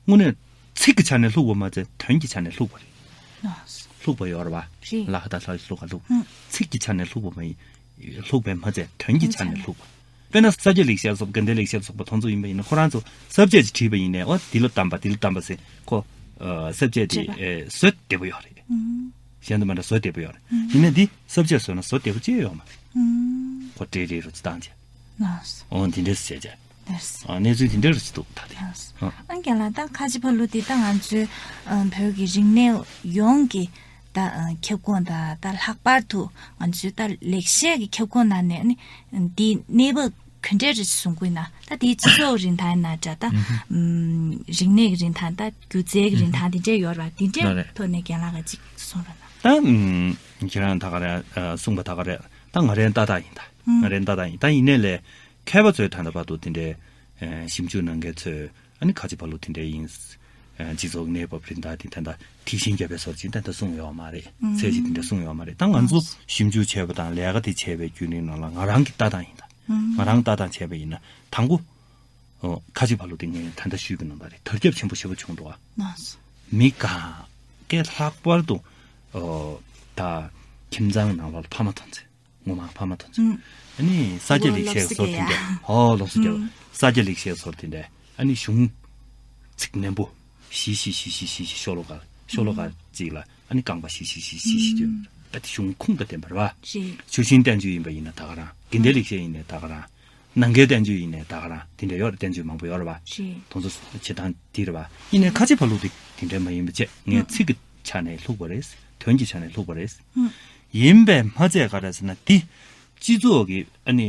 དངོས་གནས་ཚིག་གི་ཆ་ནས་ལྷུག་པ་མ་ཚད་དོན་གྱི་ཆ་ནས་ལྷུག་པ་རེད། ལྷུག་པ་ཡོད་རེད་པ། རེད། ལ་ཧ་ད་ལྷ་ལྷུག་ག་ལྷུག་ཚིག་གི་ཆ་ནས་ལྷུག་པ་མ་ཡིན། ལྷུག་པའི་མ་ཚད་དོན་གྱི་ཆ་ནས་ལྷུག་པ། དཔེར་ན་ས་སྐྱ་ལེགས་བཤད་སོགས་དགའ་ལྡན་ལེགས་བཤད་སོགས་པ་དེ་ཚོ་ཡིན་པ་ཡིན་ན་ཁོ་རང་ཚོ་ས་བཅད་ཅིག་བྲིས་པ་ཡིན་ནའི་ཨོ་འདི་ལ་གདམས་པ་འདི་ལ་གདམས་པ་ཟེར་ཁོ། ཨ་ས་བཅད་དེ་བྲིས་པ། ཨེ་བཟོ་བདེ་པོ་ཡོད་རེད། གཞན་དུ་མ་འདྲ་བཟོ་བདེ་པོ་ཡོད་རེད། ཡིན་ནའི་འདི་ས་བཅད་བཟོས་ན་བཟོ་བདེ་པོ་ཅི་ཡོད་མ་རེད། ཁོ་བྲེལ་བྲེལ་རུ་ཅི་བཏང་བྱས། ཨོ་འདི་འདྲས་བྱས་བྱས། ཨ་གནས་ཚུལ་དེ་འདྲ་རུ་ཅི་འདུག་ད་དེ། ཨ་རྒན་ལགས་ད་ཁ་ཆེ་ཕ་ལོ་དེ་ད་ང་ཚོའི་ཨ་བོད་ཀྱི་རིག་གནས་ཡོངས་ཀྱི་ད་ཨ་ཁྱབ་ཁོངས་ད་ད་ལྷག་པར་དུ་ང་ཚོའི་ད་ལེགས་བཤད་ཀྱི་ཁྱབ་ཁོངས་ནང་ནས་ནི་འདིའི་གནས་བབ་ག་འདྲས་རེད་གསུང་གི་ཡིན་ན་ད་དེའི་སྤྱི་ཚོགས་རིན་ཐང་ཡིན་ན་འདྲ་ད་ཨ་རིག་གནས་ཀྱི་རིན་ཐང་ད་སྒྱུ་རྩལ་གྱི་རིན་ཐང་དེ་འདྲས་ཡོད་རེད་པ། དེ་འདྲས་ཐོག་ནས་རྒན་ལགས་ཀྱིས་ཅིག་གསུང་རོགས་གནང་། ད་ཨ་ཁྱེད་རང་ད་ག་རེ་ཨ་གསུངས་པ་ད་ག་རེ་ད་ང་རའི་ལྟ་སྟངས་ཡིན་ད་ང་རའི་ལྟ་སྟངས་ཡིན་ད་ཡིན་ནའི་ལས། མཁས་པ་ཚོས་ད་ལྟ་བར་དུ་དེ་འདྲའི་ཨ་ཞིབ་འཇུག་གནང་མཁན་ཚོས་ཨ་ནི་ཁ་ཆེ་ཕ་ལོ་དེ་འདྲའི་ཡིན། ཨ་སྤྱི་ཚོགས་གནས་བབ་རིན་ཐང་དེ་ད་ལྟ་དེ་བཞིན་རྒྱབ་པའི་སོར་ཅིག་ད་ལྟ་གསུངས་ཡོད་མ་རེད། ཚད་གཞི་དེ་འདྲ་གསུངས་ཡོད་མ་རེད། ད་ང་ཚོ་ཞིབ་འཇུག་བྱས་པ་དང་ལས་ཀ་དེ་བྱས་པའི་བརྒྱུད་རིམ་ནང་ལ་ང་རང་གི་ལྟ་སྟངས་ཡིན་ད། ང་རང་ལྟ་སྟངས་བྱས་པ་ཡིན་ན་དང་པོ་ཨོ་ཁ་ཆེ་ཕ་ལོ་དེ་ངས་ད་ལྟ་ཞུས་པའི་ནང་ལ་རེད། དར་ཁྱབ་ཆེན་པོ་ཞེ་པོ་བྱུང་འདུག་ཨ། མི་གང་གས་ལྷག་པར་དུ་ཨོ་ད་ཁྱིམ་ཚང་ནང་ལོགས་ལ་ཕ་མ་མཐོང་ཚེ། ངོ་མ་ཕ་མ་དང་ཚུལ། ཨ་ནི་ས་སྐྱ་ལེགས་བཤད་སོར་དེ་འདྲ། ཧོ་ལོགས་སུ་རྒྱབ། ས་སྐྱ་ལེགས་བཤད་སོར་དེ་འདྲ། ཨ་ནི་གཞུང་ཚིག་ནན་པོ། ཞི་ཞི་ཞི་ཞི་ཞི་ཞི་ཤོ་ལོ་ཀ། ཤོ་ལོ་ཀ་གཅིག་ལ་ཨ་ནི་རྐང་པ་ཞི་ཞི་ཞི་ཞི་ཞི་ཞི་ད་གཞུང་ཁུངས་དང་ལྡན་པ་རེད་བ། ཆུ་ཤིང་བསྟན་བཅོས་ཡིན་པ་ཡིན་ན་ད་ག་རང་། དགེ་ལྡན་ལེགས་བཤད་ཡིན་ནའི་ད་ག་རང་། ནམ་མཁའི་བསྟན་བཅོས་ཡིན་ནའི་ད་ག་རང་། དེ་འདྲ་ཡོད་རེད། བསྟན་བཅོས་མང་པོ་ཡོད་རེད་བ། དེ་ཚོ་བྱེད་སྟངས་དེ་རེད་བ། ཡིན་ནའི་ཁ་ཆེ་ཕ་ལུགས་དེ་དེ་འདྲ་མ་ཡིན་པ་བྱས། ངས་ཚིག་གི་ཆ་ནས་ལྷུག་པ་རེད། དོན་གྱི་ཆ་ནས་ལྷུག་པ་རེད། ཡིན་པས་མ་ཚད་ག་རེ་ཟེར་ན་འདི་སྤྱི་ཚོགས་ཀྱི་ཨ་ནི་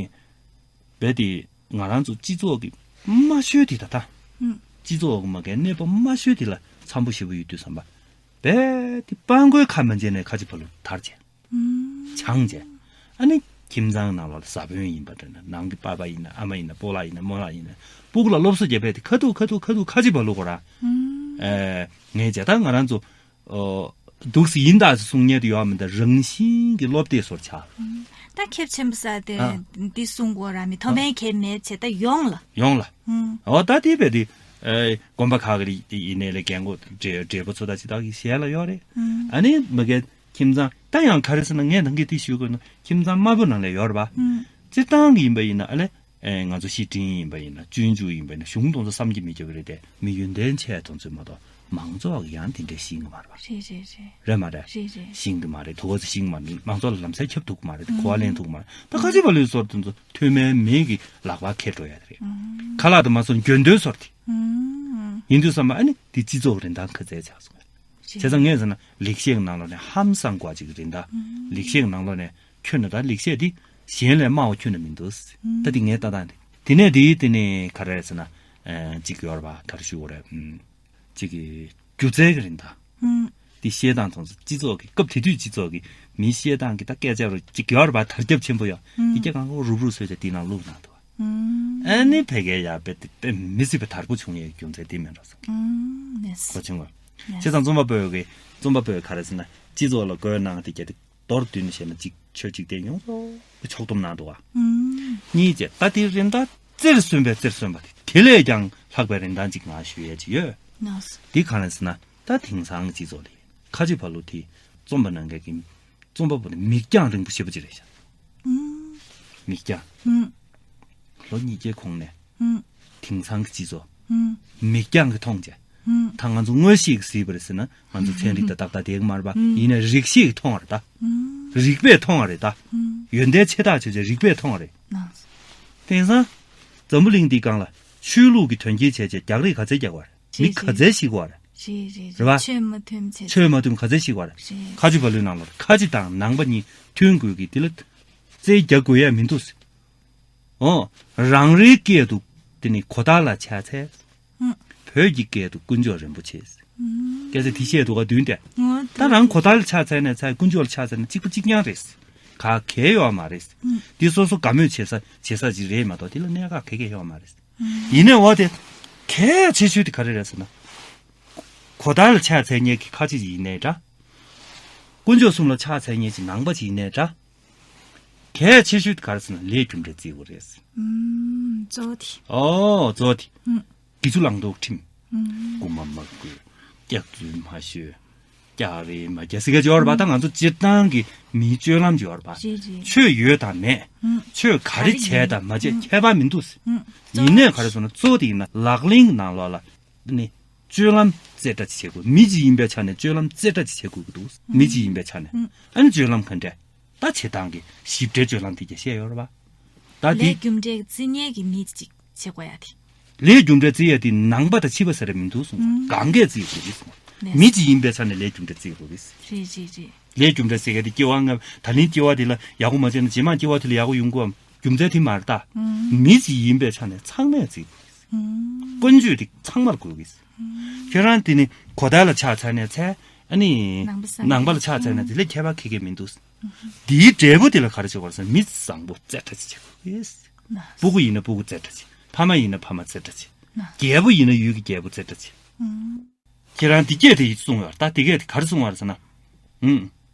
རྦད་དེ་ང་རང་ཚོ་སྤྱི་ཚོགས་ཀྱི་དམའ་ཤོས་དེ་ད་ལྟ་སྤྱི་ཚོགས་ཀྱི་མ་གའི་གནས་བབ་དམའ་ཤོས་དེ་ལ་འཚམ་པོ་ཞེ་པོ་ཡོད་དུས་ཙམ་པ་རྦད་དེ་སྤྲང་པོའི་ཁ་མ་འབྱེད་ནས་ཁ་ཆེ་ཕ་ལུགས་དར་བྱས་སྦྱངས་བྱས། ཨ་ནི་ཁྱིམ་ཚང་ནང་ལོགས་ལ་བཟའ་དཔོན་ཡིན་པ་འདྲ་ན་ནང་གི་པ་ཕ་ཡིན་ན་ཨ་མ་ཡིན་ན་སྤོ་ལགས་ཡིན་ན་རྨོ་ལགས་ཡིན་ན་སྤུ་གུ་ལ་སློབ་གསོ་བརྒྱབ་པས་དེ་ཁ་ཐུག་ཁ་ཐུག་ཁ་ཐུག་ཁ་ཆེ་ཕ་ལུགས་ཁོ་རང་ངས་བྱས་ད་ང་རང་ཚོ། འདུག་སེ་ཡིན་ད་ཟེར་གསུང་མཁན་དེ་ཡོད་མི་འདུག་རང་བཞིན་གྱི་སློབ་དེབ་སོར་ཆགས། ད་ཁྱབ་ཆེན་པོ་ས་དེ་ཨ། འདི་གསུང་དགོས་ར་མི་མཐོ་དམན་ཁྱད་མེད་བྱས་ད་ཡོངས་ལ། ཡོངས་ལ། ཨོ་ད་དེ་བས་དེ་དགོན་པ་ཁག་གི་ཡིན་ནའི་ལས་རྒན་གོག་བགྲེས་བགྲེས་པོ་ཚོ་ད་ཅི་ད་གི་གཞས་ལ་ཡོད་རེད། ཨ་ནི་མ་གའི་ཁྱིམ་ཚང་ད་ཡང་ག་རེ་ཟེར་ན་ངས་ད་གིན་དེ་ཞུ་དགོས་ན་ཁྱིམ་ཚང་དམར་པོ་ནང་ལ་ཡོད་རེད་པ། སྤྱིར་བཏང་གི་ཡིན་པ་ཡིན་ན་ཨ་ལས། ཨེ་ང་ཚོ་ཤེས་སྒྲིང་ཡིན་པ་ཡིན་ན་སྤྱོད་འཇུག་ཡིན་པ་ཡིན་ན་གཞུང་དེ་ཚོ་བསམ་གྱིས་མི་ཁྱབ་པ་རེད་དེ་མི་ཡོན་ཏན་ཆེ་དེ་ཚོས་མ་གཏོགས་མང་ཚོགས་ཀྱིས་ཡང་དེ་འདྲས་ཤེས་ཀྱི་མ་རེད་པ། རེད་རེད་རེད། རེད་མ་རེད། རེད་རེད། ཤེས་ཀྱི་མ་རེད། དོ་ག་ཚོ་ཤེས་ཀྱི་མ་རེད། མང་ཚོགས་ལ་ལམ་སང་ཁྱབ་ཐུབ་ཀྱི་མ་རེད་དེ་གོ་བ་ལེན་ཐུབ་ཀྱི་མ་རེད། ད་ཁ་ཆེ་ཕ་ལུའི་སོར་དེ་ཚོ་མཐོ་དམན་མི་གི་ལག་པར་འཁྱེར་འགྲོ་ཡ་དེ་རེད། ཁ་ལག་དེ་མ་སོང་འགྱོད་འདོད་སོར་དེ། ཡིན་དུས་ཙམ་པ་ཨ་ནི་དེ་སྤྱི་ཚོགས་རིན་ཐང་ག་ཚད་ཆགས་སོང་། བྱས་ཙང་ངས་ཟེར་ན་ལེགས་བཤད་ཀྱི་ནང་ལོགས་ནས་ཧམ་སང་བཀའ་གཅིག་རེད་ད། ལེགས་བཤད་ཀྱི་ནང་ལོགས་ནས་ཁྱོན་ནས་ད་ལེགས་བཤད་འདི་གཞན་ལས་དམའ་བ་ཁྱོན་ནས་མི་འདུག་ད་འདི་ངའི་ལྟ་སྟངས་རེད། དེ་ནས་དེའི་དེ་ནས་ག་རེ་ཟེར་ན། ཨ་གཅིག་ཡོད་རེད་པ། ག་རེ་ཞུ་དགོས་རེད། ཨམ། གཅིག་གི་སྒྱུ་རྩལ་གྱི་རིན་ཐང་། ཨུམ། དེ་བཤད་སྟངས་མཐོང་ཚེ་སྤྱི་ཚོགས་ཀྱི་སྐབས་དེ་དུས་སྤྱི་ཚོགས་ཀྱི་མིའི་བཤད་སྟངས་ཀྱི་ད་སྐད་ཆ་རུ་གཅིག་ཡོད་རེད་པ། དར་ཁྱབ་ཆེན་པོ་ཡོད། ཨུམ། དེ་སྐད་གང་ག་རུབ་རུབ་བཟོས་བྱས་དེ་ནང་བླུགས་གནང་འདུག་ཨུམ། ཨ་ནི་ཕ་གིའི་ཡ་དཔེ་དེ་དཔེ་མི་སྲིད་པའི་དར་པོ་བྱུང་ཡའི་རྒྱུ་མཚན་དེ་མིན་འགྲོ་སོང་། ཨུམ། ལེས། གོ་བྱུང་བ། ལེས། བྱས་ཙང་རྩོམ་པ་པོའི་གི་རྩོམ་པ་པོའི་ག་རེ་ཟེར་ན་སྤྱི་ཚོགས་ལ་བཀོད་གནང་དེ་གལ་ཏེ་མདོར་བསྡུས་ནས་བཤད་ན་གཅིག་ཆོས་གཅིག་དེ་ཡོངས་རྫོགས་ཕྱོགས་བསྡོམས་གནང་འདུག་བ། ཨུམ། གཉིས་བྱས་ད་དེ་རིན་ཐང་རྩེར་སོན་པའི་རྩེར་སོན་པ་དེ་དེ་ལས་ཀྱང་ལྷག་པའི་རིན་ཐང་ཅིག་ང་ཞུ་ཡས་ཅིག་ཡོད། ལགས་སོ། དེ་གང་རེད་ཟེར་ན་ད་དེང་སང་གི་སྤྱི་ཚོགས་ལ་ཁ་ཆེ་ཕ་ལོ་དེ་རྩོམ་པ་གནང་མཁན་གྱི་རྩོམ་པ་པོ་དེ་མིག་རྒྱང་རིང་པོ་ཞེ་པོ་ཅིག་རེད་ཤག་ཨུམ། མིག་རྒྱང་། ཨུམ། ལོ་ཉིས་བརྒྱའི་གོང་ནས། ཨུམ། དེང་སང་གི་སྤྱི་ཚོགས། ཨུམ། མིག་རྒྱང་གིས་མཐོང་བྱས། ཨུམ། ད་ང་ཚོ་དངོས་གཞི་གིས་གཟིགས་པ་རེད་ཟེར་ན་ང་ཚོ་ཚན་རིག་དང་ཏག་ཏག་བསྡད་ཀྱི་མ་རེད་པ། ཨུམ། ཡིན་ནའི་རིགས་ཤེས་ཀྱིས་མཐོང་བ་རེད་ད། ཨུམ། རིག་པས་མཐོང་བ་རེད་ད། ཨུམ། ཡོན་ཏན་ཆེ་ཐག་ཆོད་བྱས་རིག་པས་མཐོང་བ་རེད། ལགས་སོ། དེང་སང་། འཛམ་བུ་གླིང་འདིའི་སྒང་ལ་ཆོས་ལུགས་ཀྱི་དོན་རྐྱེན་བྱས་བྱས་རྒྱག་རེས་ག་ཚད་རྒྱག་པ་རེད། མི་རེད། ག་ཚད་ཤི་དགོས་པ་རེད། རེད་རེད་རེད། རེད་པ། ཆོས་མ་མཐུན་བྱས། ཆོས་མ་མཐུན་ག་ཚད་ཤི་དགོས་པ་རེད། རེད། ཁ་ཆེ་ཕ་ལོའི་ནང་ལོགས་ཁ་ཆེ་དང་ནང་པ་གཉིས་མཐུན་དགོས་ཀྱི་དེ་ལ་རྩོད་རྒྱག་དགོས་ཡ་མི་འདུག་ཨོ། རང་རེའི་སྐད་དུ་དེ་ནི་གོ་ཐག་ལ་ཆགས་ཚེ། ཨུ། བོད་ཀྱི་སྐད་དུ་དཀོན་མཆོག་རིན་པོ་ཆེ། ཨུ། སྐད་ཆ་དེ་བཤད་འདུག་ག་མདུན་དེ། ངོ་ད་རང་གོ་ཐག་ལ་ཆགས་ཚར་ནས་ཚར་དཀོན་མཆོག་ལ་ཆགས་ཚར་ན་གཅིག་པ་གཅིག་རྐྱང་རེད། ག་གལ་ཡོད་མ་རེད། ཨུ། འདི་སོ་སོ་དགའ་མོས་བྱེད་ས་བྱེད་ས་ཅིག་རེད་མ་གཏོགས་དེ་ལ་གནད་འགག་ག་གེ་ཡོད་མ་རེད། ཨུ། ཡིན་ནའི་འོ་དེ། གལ་ཆེ་ཤོས་དེ་ག་རེ་རེད་ཟེར་ན། གོ་ཐག་ལ་ཆགས་ཚར་མཁན་གྱི་ཁ་ཆེ་ཅིག་ཡིན་ནའི་འདྲ། དཀོན་མཆོག་གསུམ་ལ་ཆགས་ཚར་མཁན་ཅིག་ནང་པ་ཅིག་ཡིན་ནའི་འདྲ། གལ་ཆེ་ཤོས་དེ་ག་རེ་ཟེར་ན་ལས་རྒྱུ་འབྲས་བརྩི་དགོས་རེད། ཨུམ། གཙོ་བོ་དེ། ཨོ་གཙོ་བོ་དེ། ཨུམ། དགེ་ཚུལ་བླང་དོར་ཁྲིམས། ཨུམ། རྐུན་མ་མ་རྐུ། སྐྱག་རྫུན་མ་ཤོད། སྐྱག་རེད་མ་རྒྱག་ཟེར་མཁན་ཅིག་ཡོད་རེད་པ། ད་ང་ཚོ་སྤྱིར་བཏང་གི་མིའི་སྤྱོད་ལམ་ཅིག་ཡོད་རེད་པ། རེད་རེད། ཆོས་ཡོད་དང་མེད། ཨུམ། ཆོས་ག་རེ་བྱས་དང་མ་བྱས་ཁྱད་པར་མི་འདུག་ཨུམ། ཡིན་ནའི་ག་རེ་ཟེར་ན་གཙོ་བོ་དེ་ཡིན་ན་ལག་ལེན་གྱི་ནང་ལོགས་ལ་ནི་སྤྱོད་ལམ་རྩེ་གྲ་ཅིག་བྱེད་དགོས། མི་ཅིག་ཡིན་པའི་ཆ་ནས་སྤྱོད་ལམ་རྩེ་གྲ་ཅིག་བྱེད་དགོས་ཀྱི་འདུག་ཨུམ། མི་ཅིག་ཡིན་པའི་ཆ་ནས། ཨུམ། ཨ་ནི་སྤྱོད་ལམ་ག་འདྲས། ད་བྱེད་སྟངས་ཀྱི་ཞིབ་ཕྲའི་སྤྱོད་ལམ་དེ་ག་བཤད་ཡོད་རེད་པ། ད་དེ། ལས་རྒྱུ་འབྲས་བརྩི་མཁན་གྱི་མི་ཅིག་བྱེད་དགོས་ཡ་དེ། ལས་རྒྱུ་འབྲས་བརྩི་ཡ་དེ་ནང་པ་དང་ཕྱི་པ་ཟེར་ར་མི་འདུག་གསུངས། ཨུམ། གང་གས་བརྩི་དགོས་རེད་གསུངས། ལགས། མི་ཅིག་ཡིན་པའི་ཆ་ནས་ལས་རྒྱུ་འབྲས་བརྩི་དགོས་རེད། རེད་རེད་རེད། ལས་རྒྱུ་འབྲས་ཟེར་མཁན་དེ་སྐྱེ་བ་སྔ་ད་ལན་སྐྱེ་བ་དེ་ལ་ཡག་པོ་མ་བྱས་ན་རྗེས་མ་སྐྱེ་བ་དེ་ལ་ཡག་པོ་ཡོང་དགོས་པའམ་རྒྱུ་མཚན་དེ་མ་རེད་ད། ཨུམ། མི་ཅིག་ཡིན་པའི་ཆ་ནས་ཚང་མས་བརྩི་དགོས་རེད། ཨུམ། ཀུན་སྤྱོད་དེ་ཚང་མར་དགོས་ཀྱི། ཁྱོད་རང་དེ་ནི་གོ་ཐག་ལ་ཆགས་ཚར་ནས་ཚར། ཨ་ནི། ནང་པ་ས་ནང་པ་ལ་ཆགས་ཚར་ན་དེ་ལས་ཁྱད་པར་ཁེ་གེ་མི་འདུག་དེའི་འབྲས་བུ་དེ་ལ་ག་རེ་བྱེད་དགོས་ཟེར་ན་མི་བཟང་པོ་རྩེ་གྲ་ཅིག་བྱེད་དགོས། ན། སྤུ་གུ་ཡིན་ན་སྤུ་གུ་རྩེ་གྲ་ཅིག་ཕ་མ་ཡིན་ན་ཕ་མ་རྩེ་གྲ་ཅིག་ན། རྒྱལ་པོ་ཡིན་ན་ཡུལ་གྱི་རྒྱལ་པོ་རྩེ་གྲ་ཅིག་ཨུམ། ཁྱེད་རང་འདི་སྐད་དེ་གསུངས་ཡོད་ད། འདི་སྐད་དེ་ག་རེ་གསུངས་པ་རེད་ཟེར་ན། ཨུམ།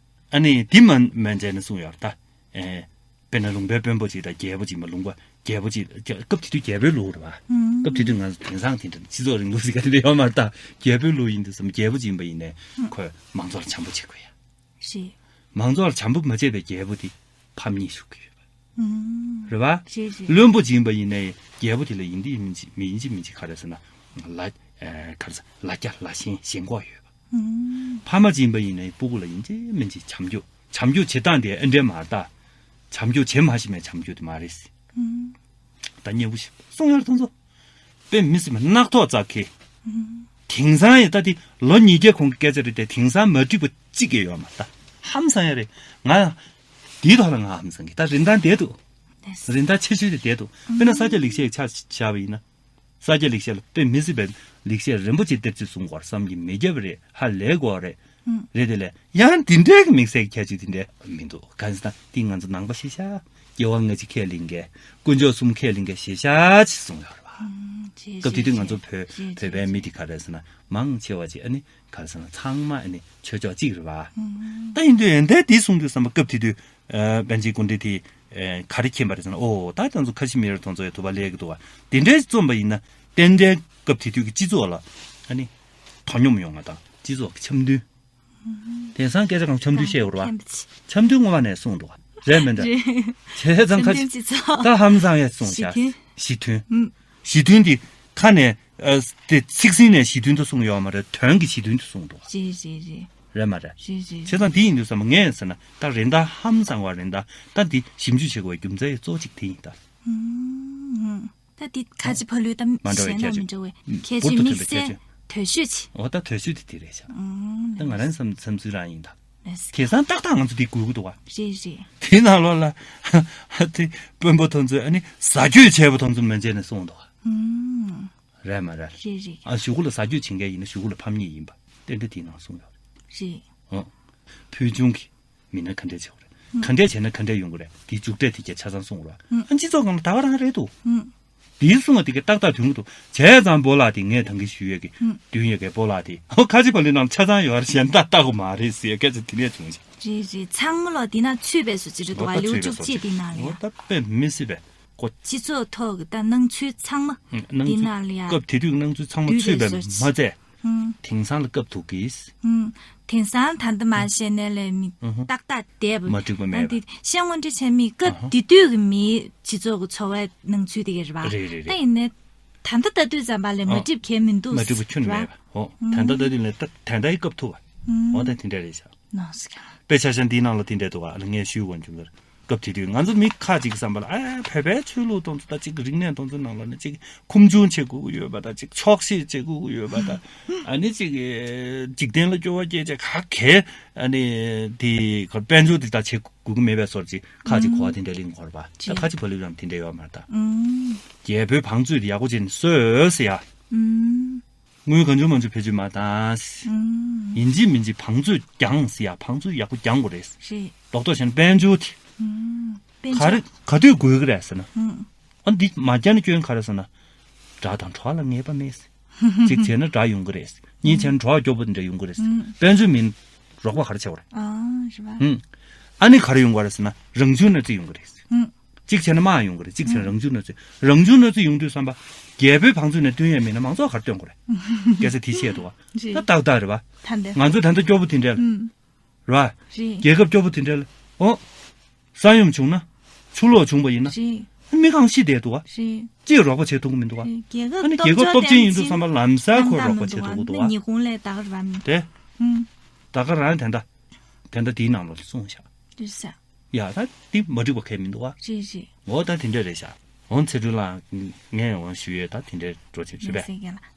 ཨ་ནི་འདི་མ་མན་ཆད་ནས་གསུངས་ཡོད་ད། ཨེ། དཔེར་ན་ལུང་པའི་དཔོན་པོ་ཅིག་དང་རྒྱལ་པོ་ཅིག་མ་ལུང་པ་རྒྱལ་པོ་ཅིག་སྐབས་དེ་དུས་རྒྱལ་པོའི་ལུགས་རེད་པ། ཨུམ། སྐབས་དེ་དུས་ང་ཚོ་དེང་སང་དེ་འདྲ་སྤྱི་ཚོགས་རིང་ལུགས་ཟེར་ག་དེ་འདྲ་ཡོད་མ་རེད་ད། རྒྱལ་པོའི་ལུགས་ཡིན་དུས་ཙམ་རྒྱལ་པོ་ཅིག་ཡིན་པ་ཡིན་ནའི་ཁོས་མང་ཚོགས་ལ་བྱམས་པོ་བྱེད་དགོས་ཡ། རེད། མང་ཚོགས་ལ་བྱམས་པོ་མ་བྱས་པའི་རྒྱལ་པོ་དེ་ཕམ་ཉེས་ཞུགས་ཀྱི་ཡོད་པ། ཨུམ། རེད་པ། རེད་རེད། བློན་པོ་ཅིག་ཡིན་པ་ཡིན་ནའི་རྒྱལ་པོ་དེ་ལ་ཡིན་འདི་ཡིན་མི་འཇིགས་མི་འཇིགས་མི་འཇིགས་ག་རེ་ཟེར་ན། ལ། ཨེ། ག་རེ་ཟེར་ལ་རྒྱ་ལ་ཞེན་ཞེན་ཁོག་ཡོད་པ། ཨུམ། ཕ་མ་ཅིག་ཡིན་པ་ཡིན་ནའི་སྤུ་གུ་ལ་ཡིན་གཅིག་མིན་གཅིག་བྱམས་སྐྱོང་། བྱམས་སྐྱོང་བྱེད་སྟངས་དེ་ཨེ་འདྲས་མ་རེད་ད། བྱམས་སྐྱོང་བྱེད་མ་ཤེས་མཁན་བྱམས་སྐྱོང་དེ་མ་རེད། ཨུམ། ད་སྙན་པོ་ཞིག་གསུང་ཡར་ཐོན་ཚོ། དཔེ་མི་སྲིད་པ་རྣག་ཐོག་བཙག་གི། ཨུམ། དེང་སང་ཡི་ད་དེ་ལོ་ཉིས་བརྒྱ་གོང་གི་སྐད་ཆ་རེད་དེ་དེང་སང་མ་འགྲིག་པ་གཅིག་ཀྱང་ཡོད་མ་རེད་ད། ཧང་སང་ཡ་རེད། ང་། དེའི་ཐོག་ལ་ང་ཧང་སང་གི་ད་རིན་ཐང་བསྡད་འདུག་རིན་ཐང་ཆེ་ཤོས་དེ་བསྡད་འདུག་དཔེར་ན་ས་སྐྱ་ལེགས་བཤད་ཆ་བཞག་པ་ཡིན་ན། ས་སྐྱ་ལེགས་བཤད་ལ་དཔེ་མི་སྲིད་པའི་ལེགས་བཤད་རིན་པོ་ཆེ་གཏེར་ཆོས་གསུང་དགོས་བསམ་གྱི་མི་རྒྱབ་རེད། ཧ་ལས་དགོས་རེད། ཨུམ། རེད་དེ་ལས་ཡང་འདི་འདྲའི་གི་དམིགས་བསལ་གྱི་ཁྱད་ཆོས་དེ་འདྲ་མི་འདུག་གང་ཟེར་ན་འདི་ང་ཚོ་ནང་པ་ཤེས་བྱ། སྐྱེ་བ་སྔ་ཕྱི་ཁས་ལེན་མཁན། དཀོན་མཆོག་གསུམ་ཁས་ལེན་མཁན་ཤེས་བྱ་ཅིག་གསུངས་ཡོད་རེད་བ། ཨུམ། རེད། སྐབས་དེ་དུས་ང་ཚོ་བོད་རེད་བོད་པའི་མི་དེ་ག་རེ་ཟེར་ན་མང་ཆེ་བ་ཅིག་ཨ་ནི་ག་རེ་ཟེར་ན་ཚང་མ་ཨ་ནི་ཆོས་ཕྱོགས་གཅིག་རེད་བ། ཨུམ། ད་ཡིན་དུས་ཡོན་ཏན་འདི་གསུངས་དུས་ཙམ་པ་སྐབས་དེ་དུས། ཨ། པཎ་ཆེན་སྐུ་ཕྲེང་དེ། ཨ། ག་རེ་མཁྱེན་པ་རེད་ཟེར་ན། ཨོ་ད་ང་ཚོ་ཁ་ཆེ་མི་རེ་གྲོང་ཚོ་ཡ་དུ་བ་ལས་ཀྱི་འདུག་བ། དེ་འདྲའི་རྩོམ་པ་ཡིན་ན་ཏན་ཏན་སྐབས་དེ་དུས་ཀྱི་སྤྱི་ཚོགས་ལ་ཨ་ནི་དོ་སྙོམས་ཡོང་བ་དང་སྤྱི་ཚོགས་ཀྱི་འཆམ་མཐུན། དེང་སང་སྐད་ཆ་གང་འཆམ་མཐུན་བཤད་དགོས་རེད་བ། འཆམ་མཐུན་སྔོན་མ་ནས་གསུངས་འདུག་བ། རེད་མི་འདྲ། རེད། བྱས་ཙང་ཁ་ཆེ་སེམས་ཅན་སྤྱི་ཚོགས་ད་ཧམ་སང་ཡ་གསུངས་ཤག་ཞི་མཐུན། ཞི་མཐུན། ཨུམ། ཞི་མཐུན་འདི་ཁ་ནས། ཨ། དེ་ཚིག་ཟིན་ནས་ཞི་མཐུན་དུ་གསུངས་ཡོད་མ་རེད། དོན་གྱི་ཞི་མཐུན་དུ་གསུངས་འདུག་རེད་རེད་རེད། རེད་མ་རེད། རེད་རེད། བྱས་ཙང་འདི་ཡིན་དུས་ཙམ་པ་ངས་ཟེར་ན་ད་རིན་ཐང་ཧམ་སང་བ་རིན་ཐང་ད་འདི་ཞིབ་འཇུག་བྱེད་དགོས་པའི་རྒྱུ་མཚན་གྱི་གཙོ་བོ་གཅིག་དེ་ཡིན་ད། ཨུམ། ད་འདི་ཁ་ཆེ་ཕ་ལོའི་ད་མ་འདྲ་བའི་གཞན་དང་མི་འདྲ་བའི་ཁྱད་ཆོས་དམིགས་བསལ་དོད་ཤོས་ཆེ། འོ་ད་དོད་ཤོས་དེ་དེ་རེད་ཤག་ཨུམ། ད་ང་རང་བསམ་བསམ་ཚུལ་རང་ཡིན་ད། ལགས། དེང་སང་ཏག་ཏག་ང་ཚོ་འདི་དགོས་ཀྱི་འདུག་བ། རེད་རེད། དེའི་ནང་ལོགས་ལ་དེ་དཔོན་པོ་དེ་ཚོས་ཨ་ནི་ཟ་རྒྱུ་བྱས་པ་དེ་ཚོ་མ་བྱས་ནས་གསུངས་འདུག་བ། ཨུམ། རེད་མ་རེད། རེད་རེད། ཨ་གཞུག་གུ་ལ་ཟ་རྒྱུ་བྱེད་མཁན་ཡིན་ན་གཞུག་གུ་ལ་ཕམ་ཉེས་ཡིན་པ་ཏན་ཏན་དེའི་ནང་གསུངས་ཡོད་རེད། རེད། ཨོ། ཕུལ་བྱུང་གི་མི་སྣ་ག་འདྲས་བྱེད་དགོས་རེད། ཨུམ། ག་འདྲས་བྱས་ན་ག་འདྲས་ཡོང་གི་རེད། དེའི་མཇུག་འབྲས་དེ་གྱད་ཆ་ཚང་གསུངས་རོགས། ཨུམ། ཨ་སྤྱི་ཚོགས་སྒང་ལ་ད་ག་རང་རེད་འདུག་ཨུམ། དེའི་གསུང་བ་དེ་ག་ཏག་ཏག་དོན་གྱི་འདུག་བྱས་ཙང་སྤོ་ལགས་དེ་ངས་ད་གིན་ཞུ་ཡས་ཀྱི་ཨུམ། དོན་ཡོད་ཀྱི་སྤོ་ལགས་དེ་ཨོ་ཁ་ཆེ་བ་ལི་ནང་ཆ་ཚང་ཡོད་རེད། གཞན་དག་ལྟ་གི་མ་རེད་ཟེར་སྐད་ཆ་དེ་འདྲས་བྱུང་ཞིང་། རེད་རེད། ཚང་མ་ལོ་འདི་ན་ཚུད་པའི་སོ་ཅི་རེད་འདུག་བ། ལེའུ་བཅུ་གཅིག་འདི་ནང་ལ་ཡ། ད་དཔེ་མི་སྲིད་པའི་ཀོ། སྤྱི་ཚོགས་ཐོག་གི་ད་སྣང་ཚུལ་ཚང་མ་སྣང་འདི་ཚུལ་ནང་ལ་ཡ། སྐབས་དེ་དུས་སྣང་ཚུལ་ཚང་མ་ཚུད་པའི་མ་ཚད། ཨུམ། དེང་སང་ལ་སྐབས་ཐུག་གིས། ཨུམ། དེང་སང་ད་ལྟ་མ་བཤད་ནས་ལས་མི་ཨུ་ཧུ། ཏག་ཏག་བསྡད་པ། མ་འགྲིག་པ་མེད་པ། ཨ་འདི་བཤད་ངོ་འདྲི་བྱས་མི་སྐབས་ཨ་ཧ། དེ་དུས་ཀྱི་མིའི་སྤྱི་ཚོགས་ཀྱི་འཚོ་བའི་སྣང་ཚུལ་དེ་ག་རེད་པ། རེད་རེད་རེད། ད་ཡིན་ནའི་ད་ལྟ་ལྟ་དུས་ཙམ་པ་ལས་མ་ཨ། འགྲིག་གལ་མི་འདུག་མ་འགྲིག་པ་ཁྱོན་ནས་རེད་པ། མེད་པ། ཨོ། ད་ལྟ་ལྟ་དུས་ལས་ད་ད་ལྟའི་སྐབས་ཐུག་པ། ཨུམ། ཨོ་ད་དེ་འདྲ་རེད་ཤག་ནོ་སི་ཀ། དཔེ་ཆ་ཤག་འདིའི་ནང་ལ་དེ་འདྲ་འདུག་ཨ་ལ་ངས་ཞུས་དགོས་བྱུང་ལ། སྐབས་དེ་དུས་ང་ཚོ་མི་ཁ་ཅིག་བསམ་པ་ལ་ཨ་བོད་པའི་ཆོས་ལུགས་དེ་ཚོ་ད་ཅིག་རིག་གནས་དེ་ཚོའི་ནང་ལ་ནི་ཅིག་ཁུངས་སྐྱེལ་བྱེད་དགོས་ཀྱི་ཡོད་པ་དང་ཅིག་ཆོག་ཤེས་བྱེད་དགོས་ཀྱི་ཡོད་པ་དང་ཨ་ནི་ཅིག་འཇིག་རྟེན་ལ་སྐྱོ་བ་སྐྱེ་བྱེད་ག་གེ་ཨ་ནི་དེ་དཔལ་འབྱོར་དེ་ད་བྱེད་དགོས་ཀྱི་མེད་པའི་བཟོ་འདྲ་ཅིག་ཁ་ཅིག་གོ་བ་དེ་འདྲ་གླེང་གི་ཡོད་རེད་པ། ད་ཁ་ཅིག་བ་ལུ་རང་དེ་འདྲ་ཡོད་མ་རེད་ད། རྒྱལ་པོའི་བང་མཛོད་དེ་ཡག་པོ་བྱས་ནས་བཟོས་ཟེར་ཡ། དངུལ་གང་བྱུང་མང་བྱུང་བེད་སྤྱོད་མ་བཏང་། ཨུམ། ཡིན་གཅིག་མིན་གཅིག་བང་མཛོད་རྒྱང་ཟེར་ཡ། བང་མཛོད་ཡག་པོ་རྒྱང་དགོས་རེད། རེད། རྡོག་རྡོག་བྱས་ན་དཔལ་འབྱོར་དེ། ཨུམ། དཔལ་ག་རེ་འབྱོར། ག་དུས་དགོས་ཀྱི་རེད་ཟེར་ན། ཨུམ། ཨ་འདི་མ་རྒྱག་ན་སྐྱོན་ག་རེ་ཟེར་ན། དགྲ་དང་གྲོགས་ལ་ངེས་པ་མེད། གཅིག་བྱས་ན་དགྲ་ཡོང་གི་རེད། གཉིས་བྱས་ན་གྲོགས་སྐྱོ་པོ་འདི་འདྲ་ཡོང་གི་རེད། ཨུམ། དཔལ་འབྱོར་མིན་རོགས་པ་ག་རེ་བྱེད་དགོས་རེད། ཨ་རེད་པ། ཨུམ། ཨ་ནི་ག་རེ་ཡོང་གི་རེད་ཟེར་ན་རང་བྱུང་གནོད་འཚེ་ཡོང་གི་རེད། ཨུམ། གཅིག་བྱས་ན་དམག་ཡོང་གི་རེད། གཅིག་བྱས་ན་རང་བྱུང་གནོད་འཚེ། རང་བྱུང་གནོད་འཚེ་ཡོང་དུས་ཙམ་པ། རྒྱལ་པོའི་བང་མཛོད་ནས་བཏོན་ཡས་མིན་ན་མང་ཚོགས་ག་རེ་བཏོན་དགོས་རེད། སྐད་ཆ་དེ་བཤད་འདུག་བ། རེད། ད་ཏག་ཏག་རེད་བ། ད་འདི། ང་ཚོ་ད་ལྟ་སྐྱོ་པོ་དེ་འདྲ་ལ། ཨུམ། རེད་བ། རེད། རྒྱལ་ཁབ་སྐྱོ་པོ་དེ་འདྲ་ལ། ཨོ། ས་ཡོམ་བྱུང་ན། ཆུ་ལོག་བྱུང་བ་ཡིན་ན། རེད། མི་གང་ཤི་བསྡད་འདུག་བ། རེད། ཅིག་རོགས་པ་བྱེད་ཐུབ་ཀྱི་མི་འདུག་བ། རེད། རྒྱལ་ཁབ་ཨ་ནི་རྒྱལ་ཁབ་སྟོབས་ཆེན་ཡིན་དུས་ཙམ་པ་ལམ་སང་ཁོ་རོགས་པ་བྱེད་ཐུབ་ཀྱི་འདུག་བ། ཉིན་གུང་ལས་ད་ག་རང་། དེ། ཨུམ། ད་ག་རང་དེ་འདྲ། དེ་འདྲ་དེའི་ནང་ལོགས་ལ་གསུངས་བཞག་རེད་ཟེར། ཡ་ད་འདི་མ་འགྲིག་པ་གང་ཡང་མི་འདུག་བ། རེད་རེད། འོ་ད་དེ་འདྲ་རེད་ཤག་འོ་ཚེ་སྒྲོན་ལགས་ངས་འོ་ཞུ་ཡས་ད་དེ་འདྲ་འགྲོ་ཆེ་ཞུ་བས།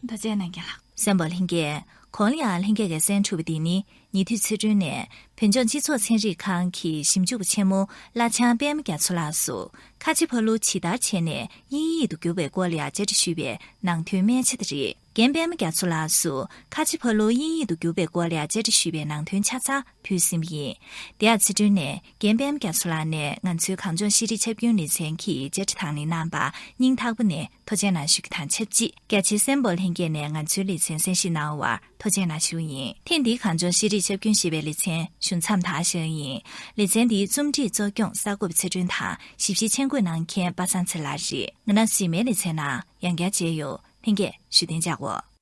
ཐུགས་རྗེ་གནང་རྒན་ལགས། སེམས་པ་ལྷན་རྒྱས། གོང་ལ་ཡང་ལྷན་རྒྱས་ཀྱིས་གསན་གྲུབ་པ་འདི་ནི་ཉེ་དུས་ཚེ་སྒྲོན་ནས་བོད་ལྗོངས་སྤྱི་ཚོགས་ཚན་རིག་ཁང་གི་ཞིབ་འཇུག་པ་ཆེན་མོ་བླ་བྱང་པད་མ་རྒྱ་མཚོ་ལགས་སུ་ཁ་ཆེ་ཕ་ལུ་ཇི་ལྟར་བྱས་ནས་དབྱིན་ཡིག་ཏུ་བསྒྱུར་བའི་སྐོར་ལ་ཡང་བཅར་འདྲི་ཞུས་པའི་ནང་དོན་སྨད་ཆ་དེ་རེད། རྒན་པད་མ་རྒྱ་མཚོ་ལགས་སུ་ཁ་ཆེ་ཕ་ལུ་དབྱིན་ཡིག་ཏུ་བསྒྱུར་བའི་སྐོར་ལ་ཡང་བཅར་འདྲི་ཞུས་པའི་ནང་དོན་ཆ་ཚང་ཕུལ་ཟིན་པ་ཡིན། དེ་ཡང་ཚེ་སྒྲོན་ནས་རྒན་པད་མ་རྒྱ་མཚོ་ལགས་ནས་ང་ཚོའི་གངས་ལྗོངས་ཤེས་རིག་ཁྱབ་ཁོངས་ལེ་ཚན་གྱི་བཅར་འདྲི་དང་ལེན་གནང་བར་སྙིང་ཐག་པ་ནས་ཐུགས་རྗེ་གནང་ཞུ་རྒྱུ་དང་ཆབས་ཅིག་རྒྱ་ཆེའི་སེམས་པོ་ལྷན་རྒྱས་ནས་ང་ཚོའི་ལེ་ཚན་གསན་ཞིབ་གནང་བར་ཐུགས་རྗེ་གནང་ཞུ་ཡིན། ཐེངས་འདིའི་གངས་ལྗོངས་ཤེས་རིག་ཁྱབ་ཁོངས་ཞེས་པའི་ལེ་ཚན་ཞུ་མཚམས་དེར་བཞག་ཡིན། ལེ་ཚན་འདིའི་རྩོམ་སྒྲིག་གཙོ་སྐྱོང་གསར་འགོད་པ་ཚེ་སྒྲོན་དང་ཞིབ་བཤེར་མཆན་འགོད་གནང་མཁན་པ་སངས་ཚེ་ལགས་རེད། ང་རང་གཟིགས་མོའི་ལེ་ཚན་ནང་ཡང་བསྐྱར་མཇལ་ཡོང་། ལྷན་རྒྱས་བཞུགས་གདན་འཇགས་འོ།